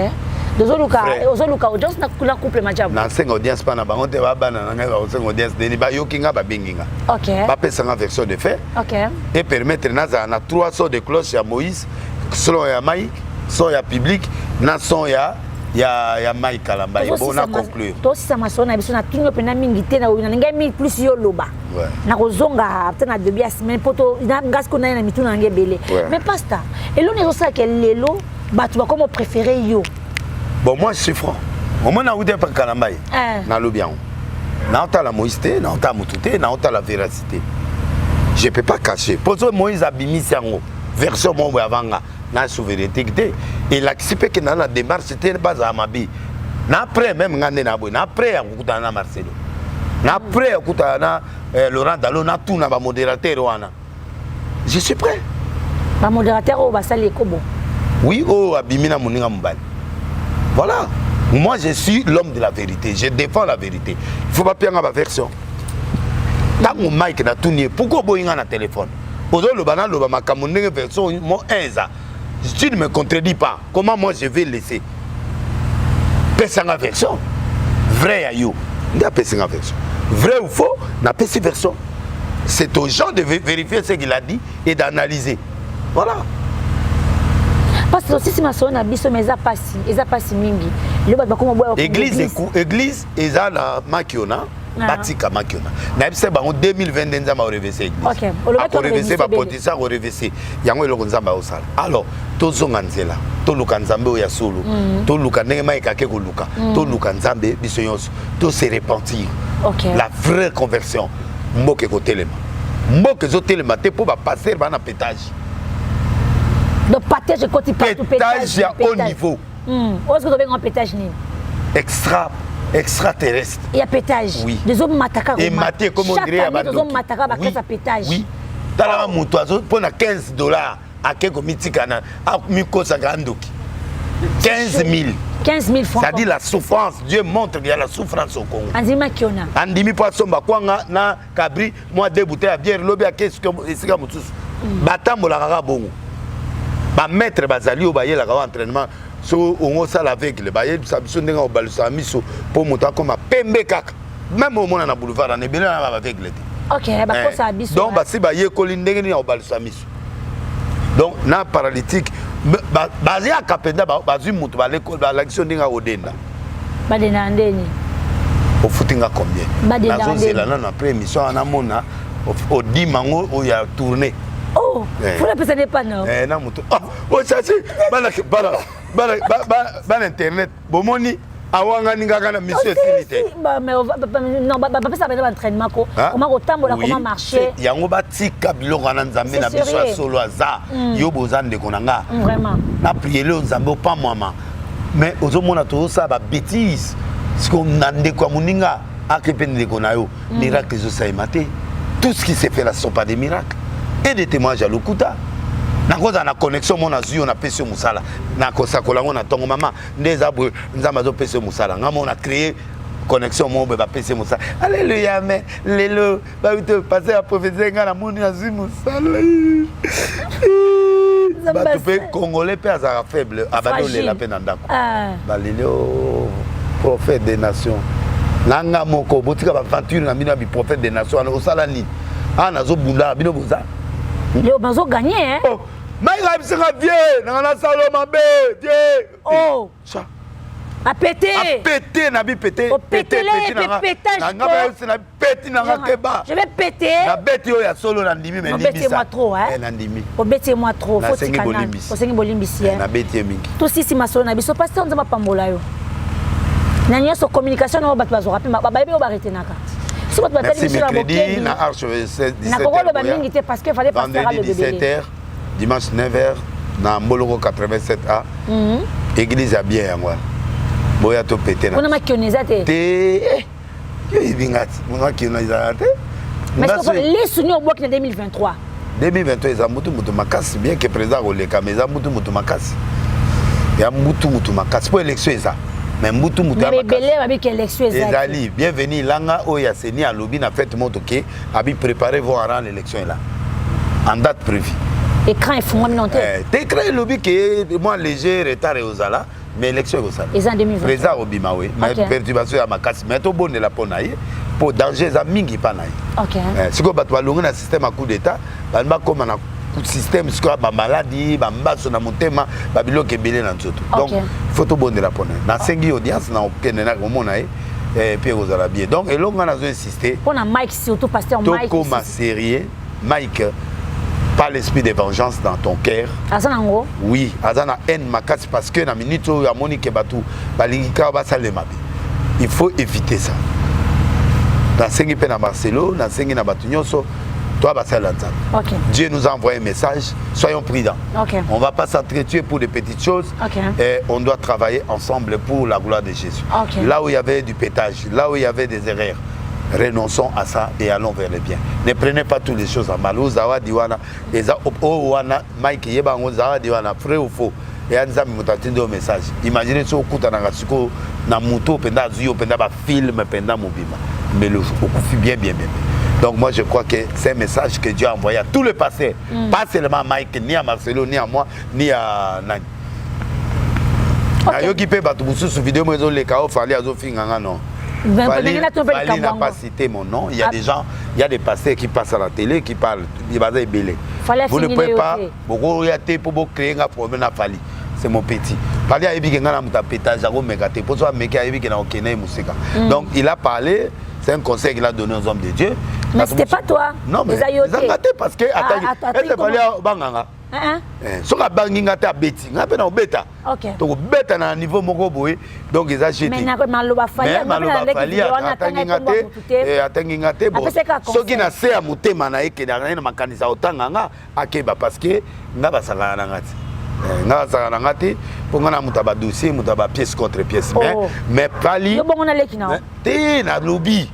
Speaker 3: ozoluka ozoluka audience na couple Majabu?
Speaker 4: Nasenga audience mpa na bango te. Babana na ngai bakosenga audience deni bayoki nga, babengi nga. Bapesanga version de fait. E permettre nazala na trois sons de cloche ya Moïse: son ya Mike, son ya public na son ya Mike Kalamba. Bon, na conclure.
Speaker 3: Tosisa masolo na biso. Natuni yo mpenza mingi te, na ngai mingi plus yo loba. Nakozonga te na début ya semaine mpo nga sikoyo naye na mituna nange ebele. Mais pasteur, eloni ezosalaka lelo bato bakoma préféré yo?
Speaker 4: Bon, moi je suis franc. Omoi nauti epa Kalamba ye, nalobi yango. Naotala Moïse te, naotala motu te, naotala véracité. Je peux pas cacher mpo so Moïse abimisi yango version moko boye avanga na souveraineté te, elakisi mpe ke na na démarche te bazala mabe. Na après même nga nde na boye, na après ya kokutana na Marcelo, na après ya kokutana na Laurent Dalo, natuna bamodérateur wana, je suis prêt.
Speaker 3: Bamodérateur oyo basali ekobo?
Speaker 4: Oui, oyo abimi na moninga mobali. Voilà, moi je suis l'homme de la vérité, je défends la vérité. Il faut bapianga baversion. Ntango Mike natuni ye: "Pourquoi oboyi nga na téléphone? Ozoloba naloba makambo ndenge version mo 1 eza. Tu ne me contredis pas, comment moi je vais laisser? Pesanga version vrai ya yo." Nde apesinga version vrai ou faux, napesi version. C'est aux gens de vérifier ce qu'il a dit et d'analyser. Voilà.
Speaker 3: Parce que tosisi masolo na biso, mais eza pasi, eza pasi mingi. Lelo bato bakoma boya.
Speaker 4: Église, église eza na Makiona. Batika Makiona. Nayebisa bango 2022 Nzambe akorevese église, akorevese bapoliticien, akorevese yango. Eloko Nzambe aosala, alors tozonga nzela, toluka Nzambe oyo ya solo, toluka ndenge mayekake koluka, toluka Nzambe biso nyonso, tose repentir, la vraie conversion. Mboka ekotelema. Mboka ezotelema te mpo bapasteur baa na pétage.
Speaker 3: Donc pétage ekoti partout.
Speaker 4: Pétage ya haut niveau.
Speaker 3: Oyo soki tobenga pétage nini?
Speaker 4: Extra extraterrestre.
Speaker 3: Ya pétage.
Speaker 4: Oui.
Speaker 3: Ezomataka.
Speaker 4: Emati, ekomi on dirait ya bandoki.
Speaker 3: Ezomataka bakati ya pétage.
Speaker 4: Oui, talaka moto azo mpo na 15 $ ake komitika na amikosaka ndoki. 15 000.
Speaker 3: 15 000 francs.
Speaker 4: C'est-à-dire la souffrance. Dieu montre qu'il y a la souffrance au Congo.
Speaker 3: Andimi Makiona.
Speaker 4: Andimi mpo asomba kwanga na kabri mwa deux bouteilles ya bière. Lobi ake esika mosusu. Batambolaka kaka bongo. Bamaître bazali oyo bayelaka wa entraînement. So ongo osala aveugle, bayebisa biso ndenge obalusaka miso mpo moto akoma pembe kaka. Même omona na boulevard wana, ebele na baaveugle te.
Speaker 3: Ok, bakosaka biso.
Speaker 4: Donc basi bayekoli ndenge nini ya kobalusa miso. Donc na paralytique bayaka mpenza, bazwi moto, balakisi yo ndenge akodenda.
Speaker 3: Badenda ndeni?
Speaker 4: Ofuti nga combien? Nazozela nano après émission wana, namona odima yango oyo ya tourné.
Speaker 3: Oh, funa pesa ne pano.
Speaker 4: Na moto osasi bana internet bomoni awangani kaka na mission esili te.
Speaker 3: Bapesa bana baentraînement ko koma kotambola, koma marcher.
Speaker 4: Yango batika biloko wana. Nzambe na biso ya solo aza. Yo boza ndeko na nga. Na priele oyo Nzambe opamwama. Mais ozomona tozosala babêtise siko na ndeko ya moninga ake mpe ndeko na yo. Miracle ezosalema te. Tout ce qui se fait là sont pas des miracles et des témoignages ya lokuta. Nakozala na connexion mo nazwi yo, napesi yo mosala, nakosakola yango na ntongo: "Mama, nde eza boye, Nzambe azopesa yo mosala." Nga mo na créer connexion moko boye, bapesi ye mosala, alleluya. Mais lelo babito pasteur ya prophétie, nga namoni nazwi mosala. Bato mpe congolais mpe azalaka faible, abandi olela mpe na ndako, baleli: "O prophète des nations." Na nga moko, botika baventure na bino ya biprophète des nations wana. Osala nini? Awa nazobunda, bino boza.
Speaker 3: Leo bazoganye.
Speaker 4: Mai bisanga vie nanga nasala mabe vie.
Speaker 3: Oh. Apete.
Speaker 4: Apete na bi pete.
Speaker 3: Opetele pétage.
Speaker 4: Nanga bayebisi na peti nanga keba.
Speaker 3: Je vais péter.
Speaker 4: Nabeti oyo ya solo, na ndimi, me
Speaker 3: limbisa. Moi trop, hein.
Speaker 4: Na ndimi.
Speaker 3: Obeti moi trop.
Speaker 4: Nasengi bolimbisi.
Speaker 3: Osengi bolimbisi.
Speaker 4: Nabeti ye mingi.
Speaker 3: Tosisi masolo na biso. Pasteur, Nzambe apambola yo na nyonso. Communication na oyo bato bazwaka mpe bayebi oyo baretenaka. So bato batali
Speaker 4: Merci.
Speaker 3: biso na
Speaker 4: Mercredi
Speaker 3: bokebi.
Speaker 4: na arche
Speaker 3: Nakokoloba
Speaker 4: 17h.
Speaker 3: mingi te parce que fallait pasteur
Speaker 4: Vendredi
Speaker 3: aloba ebele.
Speaker 4: 17h, dimanche 9h na Mboloko 87A. Église ya bien yango wana. Boya topete na
Speaker 3: Kuna makiona eza te.
Speaker 4: Te, yo oyebi nga ti makiona ezala te.
Speaker 3: Mais
Speaker 4: Nga
Speaker 3: lisu nini obwaki na 2023?
Speaker 4: 2023 eza mutu mutu makasi, bien que président akoleka, mais eza mutu mutu makasi, ya mutu mutu makasi mpo élection eza, mais mutu mutu ya
Speaker 3: Mais
Speaker 4: makasi.
Speaker 3: ebele babiki élection eza te.
Speaker 4: Ezali bienvenu ilanga oyo ya CENI alobi na fête moto ke abi préparez vos rangs, l'élection est là en date prévue.
Speaker 3: Écran efungwami non te.
Speaker 4: Eh, te, écran elobi ke mwa léger retard ekozala, mais élection ekozala.
Speaker 3: Eza en 2023.
Speaker 4: Président akobima, we, mais perturbation ya makasi, mais tobondela mpo na ye, mpo danger eza mingi mpa na ye. Eh, sikoyo bato balongi na système ya coup d'état, balingi bakóma na système sikoyo ya bamaladi, bambaso na motema, babiloko ebele na nzoto. Donc faut tobondela mpo na ye. Nasengi audience na okende na komona ye, puis ekozala bien. Donc eloko nga nazo insiste
Speaker 3: Mpo na Mike, surtout pasteur Mike.
Speaker 4: Tokóma sérieux. Mike, pas l'esprit de vengeance dans ton cœur.
Speaker 3: Aza nango.
Speaker 4: Oui, aza na haine makasi parce que na minute oyo amoni ke bato balingi kaka basalema be. Il faut éviter ça. Nasengi mpe na Marcelo, nasengi na bato nyonso toa basalela Nzambe. Dieu nous a envoyé un message, soyons prudents. On va pas s'entretuer pour des petites choses. Et on doit travailler ensemble pour la gloire de Jésus. Là où il y avait du pétage, là où il y avait des erreurs, renonçons à ça et allons vers le bien. Ne prenez pas toutes les choses en mal. Zawadi wana eza oyo wana, Mike, yeba yango, zawadi wana, vrai ou faux, eya Nzambe moto atindi yo message. Imagine soki okutanaka sikoyo na moto mpenza azwi yo mpenza bafilm mpenza mobimba, mais okufi bien bien bien. Donc moi, je crois que c'est un message que Dieu a envoyé à tous les pasteurs, pas seulement à Mike, ni à Marcelo, ni à moi, ni à nani. Nayoki mpe bato mosusu, video mo ezoleka oyo Fally azofinga nga. Non, Fally n'a pas cité mon nom. Il y a des gens, il y a des pasteurs qui passent à la télé, qui parlent, baza ebele. Vous ne pouvez pas bokoya te mpo bocréer nga problème na Fally. C'est mon petit. Fally ayebi ke nga na moto apétage, akomeka te mpo so ameki, ayebi ke na okende ye mosika. Donc il a parlé, c'est un conseil qu'il a donné aux hommes de Dieu.
Speaker 3: Mais c'était pas toi.
Speaker 4: Non, mais ezanga te parce que ete Fally abanganga, soki abangi nga te, abeti nga mpe na obeta, tokobeta na niveau moko boye. Donc eza
Speaker 3: maloba
Speaker 4: Fally atangi nga te, atangi nga te. Bon, soki na se ya motema na ye kendaka ye na makanisi otanga nga, akeba, parce que nga basakana na nga te, nga basakana na nga te, mpo nga na moto ya badossier, moto ya bapièce contre pièce. Mais Fally te, nalobi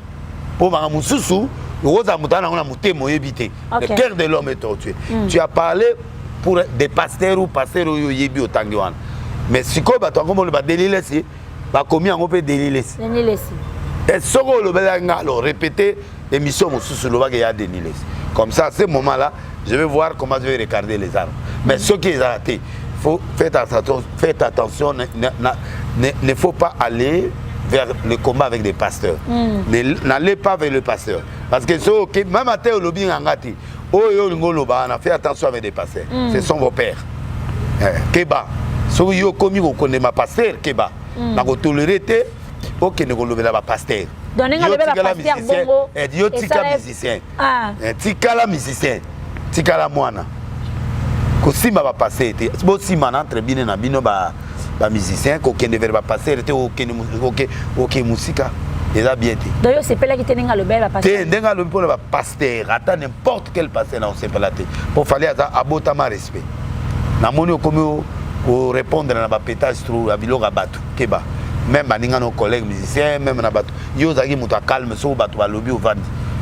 Speaker 4: mpo maka mosusu okozala moto ana yango na motema, oyebi te. Le cœur de l'homme est tortué. Tu as parlé pour des pasteurs ou pasteur oyo oyebi otangi wana, mais sikoyo bato yango molo baDenis Lessie, bakomi yango mpe Denis Lessie. Soki olobelaki nga, alors répéter émission mosusu, olobaki ya Denis Lessie. Comme ça, à ce moment là, je vais voir comment je vais regarder les armes. Mais soki ezala te, faut faites attention, faites attention. Ne faut pas aller vers le combat avec des pasteurs. N'allez pas vers le pasteur parce que soki même ate olobi nganga te oyo olingi oloba wana, fais attention avec des pasteurs. Ce sont vos pères. Keba, soki yo okomi kokondema pasteur, keba, nakotolérer te okende kolobela bapasteur. Yo tika musicien, tikala musicien, tikala mwana, kosimba bapasteur te. Bosimba entre bino na bino bamusicien, kokende vers bapasteur te, okende mosika, eza bien te.
Speaker 3: Donc yo osepelaki te ndenge alobeli bapasteur?
Speaker 4: Te, ndenge alobi mpona bapasteur, ata n'importe quel pasteur, na osepela te, mpo Fally aza abotama respect. Namoni okomi korépondre na bapétage trop ya biloko ya bato. Keba, même baninga no collègue musicien, même na bato, yo ozalaki moto ya calme. Soki bato balobi, ovandi.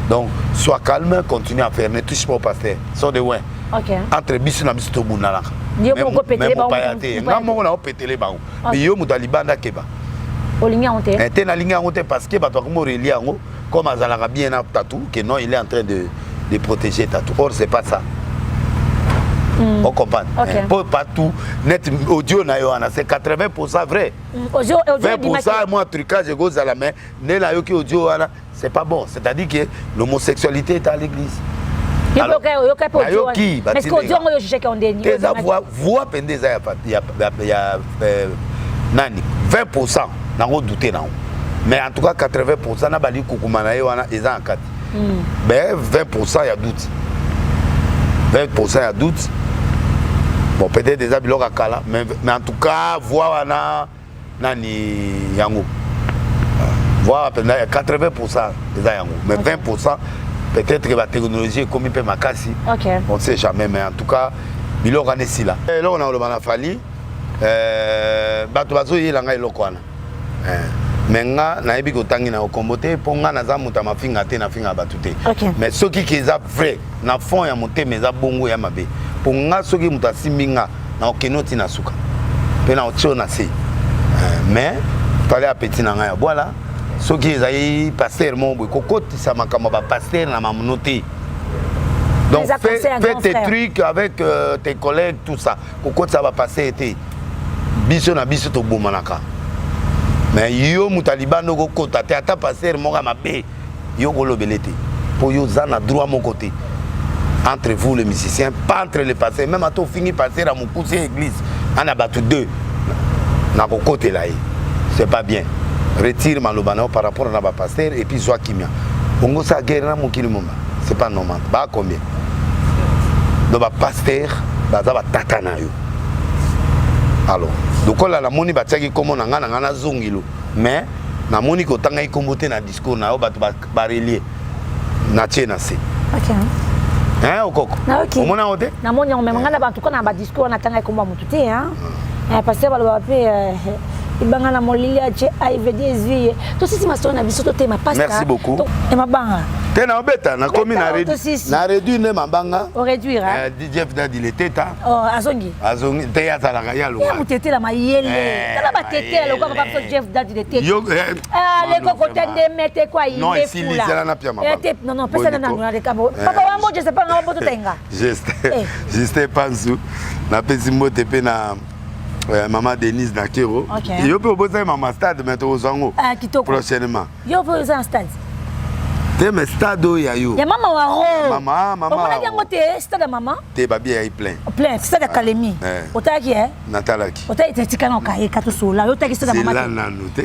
Speaker 4: Donc sois calme, continue à faire, ne touche pas au pasteur, sors de loin. Entre biso na biso tobundanaka, mopaya te. Nga moko na opetele bango, mais yo moto ya libanda, keba.
Speaker 3: Olingi yango te?
Speaker 4: Te, nalingi yango te parce que bato bakomi orelie yango comme azalaka bien na Tatou, que non, il est en train de protéger Tatou. Or c'est pas ça. On comprend. Po partout net audio na yo wana, c'est 80 vrai. 20 moi trucage ekozala, mais nde nayoki audio wana, c'est pas bon. C'est-à-dire que l'homosexualité est à l'église.
Speaker 3: Nayoki
Speaker 4: eza voix mpenza, eza ya nani, 20 nango doute nango, mais en tout cas 80 na bali kokuma na ye wana eza na kati. Mais 20 ya doute, 20 ya doute. Bon, peut-être eza biloko ya kala, mais en tout cas voix wana nani yango. Voire mpenza ya 80 eza yango, mais 20 peut-être que batechnologie ekomi mpe makasi. On sait jamais, mais en tout cas biloko wana esila. Eloko na koloba na Fally, bato bazoyela ngai eloko wana, mais nga nayebi kotangi na okombo te, mpo nga naza moto ya mafinga te, nafinga bato te. Mais soki ke eza vrai na fond ya motema, eza bongo ya mabe, mpo nga soki moto asimbi nga, na okende oti na suka mpe na otie na se. Mais Fally apeti na ngai ya bwala, soki ezali pasteur moko boye, kokotisa makambo ya bapasteur na mamono te. Donc fais tes trucs avec tes collègues, tout ça, kokotisa bapasteur te. Biso na biso tobomanaka, mais yo moto ya libanda okokota te. Ata pasteur moko ya mabe, yo kolobele te, mpo yo oza na droit moko te entre vous les musiciens, pas entre les pasteurs. Même ata ofingi pasteur ya mokusi ya église ana bato deux, nakokotela ye, c'est pas bien. Retire maloba na yo par rapport na bapasteur et puis zwa kimia. Bongo sa guerre na mokili momba, c'est pas normal. Baa combien? Donc bapasteur baza batata na yo. Alors lokola namoni batiaki nkombo na ngai, na ngai nazongilo, mais namoni kotangaki nkombo te na discours na yo, bato barelie natie na se. Hein, okoko omona yango te?
Speaker 3: Namoni yango, mais ngai na bantu na badiscours wana natangaki nkombo ya motu te, parce que baloba mpe libanga na molili atie aivedi ezwi ye. Tosisi masolo na biso, totema.
Speaker 4: Merci beaucoup.
Speaker 3: Mabanga.
Speaker 4: Te, na obeta, nakomi na réduire nde mabanga.
Speaker 3: Oréduire.
Speaker 4: Jeff Dadi Leteta.
Speaker 3: Azongi.
Speaker 4: Azongi te, azalaka ye.
Speaker 3: Alonga motetela mayele. Tala batetela lokola papa biso Jeff Dadi Leteta, lekoko te ndeme te kwa.
Speaker 4: Non, esilisela na pia mabanga.
Speaker 3: Non, non, pesa nanu papa wambo, je sais pas, nga wambo totenga.
Speaker 4: Justin Panzu, napesi mbote mpe na mama Denise Nakero. Yo mpe obosaki mama stade, mais tokozwa yango prochainement.
Speaker 3: Yo mpe oza na stade.
Speaker 4: Te, mais stade oyo ya yo.
Speaker 3: Ya mama waro.
Speaker 4: Mama, mama.
Speaker 3: Omonaki yango te, stade ya mama?
Speaker 4: Te, babi yai plein.
Speaker 3: Plein stade ya Kalemi. Otalaki e?
Speaker 4: Natalaki.
Speaker 3: Otali etika na okayeka tosola, yo otaki stade ya mama?
Speaker 4: Zela nanu te.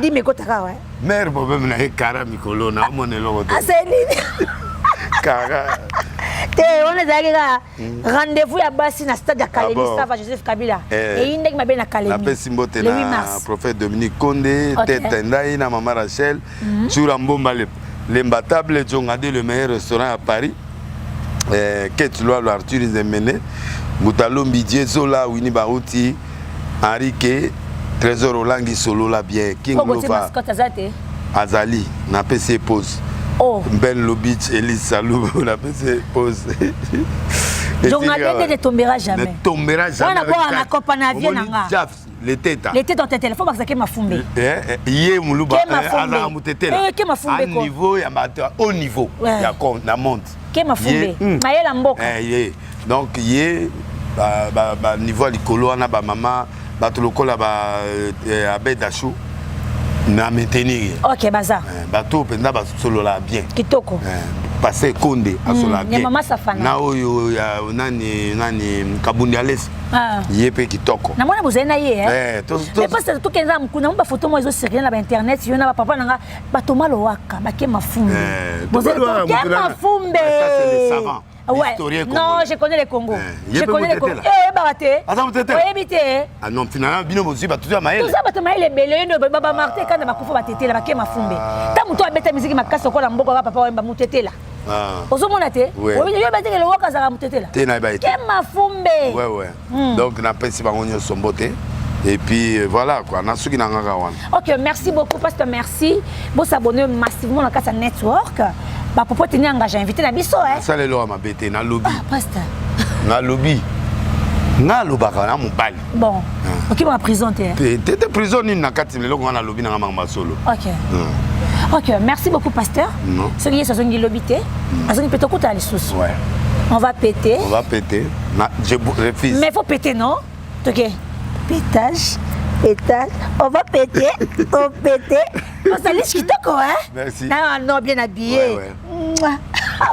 Speaker 3: Dime ekotaka wa.
Speaker 4: Mare, problème na ye kara mikolo na omona eloko te.
Speaker 3: Aseli.
Speaker 4: Kara.
Speaker 3: Te, wana ezalaki kaka rendez-vous ya basi na stade ya Kalemi. Sava Joseph Kabila eyi ndenge mabe na Kalemi.
Speaker 4: Napesi mbote na prophète Dominique Konde, tete ndai na mama Rachel Tsura Mbomba, Lemba Table Djongade, le meilleur restaurant à Paris, Kate Lwalo, Arthur Zemene, Mutalombi, Diezola, Winnie Baruti, Henrique Trésor Olangi, Solola bien, King Lova azali, napesi ye pause.
Speaker 3: Oh.
Speaker 4: Ben Lobich, Elise Salou, napesi ye pause.
Speaker 3: Jongade ne tombera jamais.
Speaker 4: Ne tombera jamais.
Speaker 3: Wana kwa na kopa na vie nanga.
Speaker 4: Jaf Leteta.
Speaker 3: Leteta otetela, faut bakisa ke mafumbe.
Speaker 4: Ye muluba azala mutetela.
Speaker 3: Ke mafumbe
Speaker 4: ko. Niveau ya bato haut niveau ya na monde.
Speaker 3: Ke mafumbe. Mayela mboka.
Speaker 4: Ye. Donc ye ba ba, ba niveau ya likolo wana, ba mama bato lokola ba Abed Achou na maintenir ye.
Speaker 3: Ok, baza.
Speaker 4: Bato mpenza basolola bien.
Speaker 3: Kitoko.
Speaker 4: Passe Konde asola bien.
Speaker 3: Mama Safana.
Speaker 4: Na oyo ya nani nani, Kabundi Alesi. Ye mpe kitoko.
Speaker 3: Namona bozali na ye. Mais parce tokenda mokuna mo bafoto mo ezocircule na bainternet, yo na bapapa na nga batoma lowaka bake mafumbe. Ke mafumbe. Ouais. Non, je connais le Congo. Je connais le Congo. Eh, oyebaka te. Oyebi te.
Speaker 4: Ah non, finalement bino bozwi bato ya mayele.
Speaker 3: Toza bato mayele ebele. Yo nde baba Martin Kanda bakufa, batetela bake mafumbe. Ta moto abeta miziki makasi lokola mboka kaka papa oyemba motetela. Ozomona te? Oyebi te ke lowaka azalaka motetela?
Speaker 4: Te, nayeba ye te.
Speaker 3: Ke mafumbe.
Speaker 4: Ouais. Donc napesi bango nyonso mbote. Et puis voilà quoi, nasuki na ngaka wana.
Speaker 3: Ok, merci beaucoup pasteur, merci. Bosabonner massivement na kati ya network. Bapopo teni engage invité na biso.
Speaker 4: Nasala eloko ya mabe te, nalobi.
Speaker 3: Ah, pasteur.
Speaker 4: Nalobi, nga alobaka na mobali.
Speaker 3: Bon, okima prison te?
Speaker 4: Te te, prison nini na kati eloko nga nalobi nanga makambo ya solo.
Speaker 3: Ok, merci beaucoup pasteur. Soki Yesu azongi lobi te, azongi mpe, tokutana lisusu. On va péter.
Speaker 4: On va péter. Na, je refuse.
Speaker 3: Mais faut péter, non? Ok, pétage, pétage, on va péter, on péter. On s'allie kitoko, hein?
Speaker 4: Merci.
Speaker 3: Non, non, bien habillé.
Speaker 4: Ouais.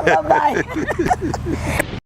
Speaker 3: Bye bye.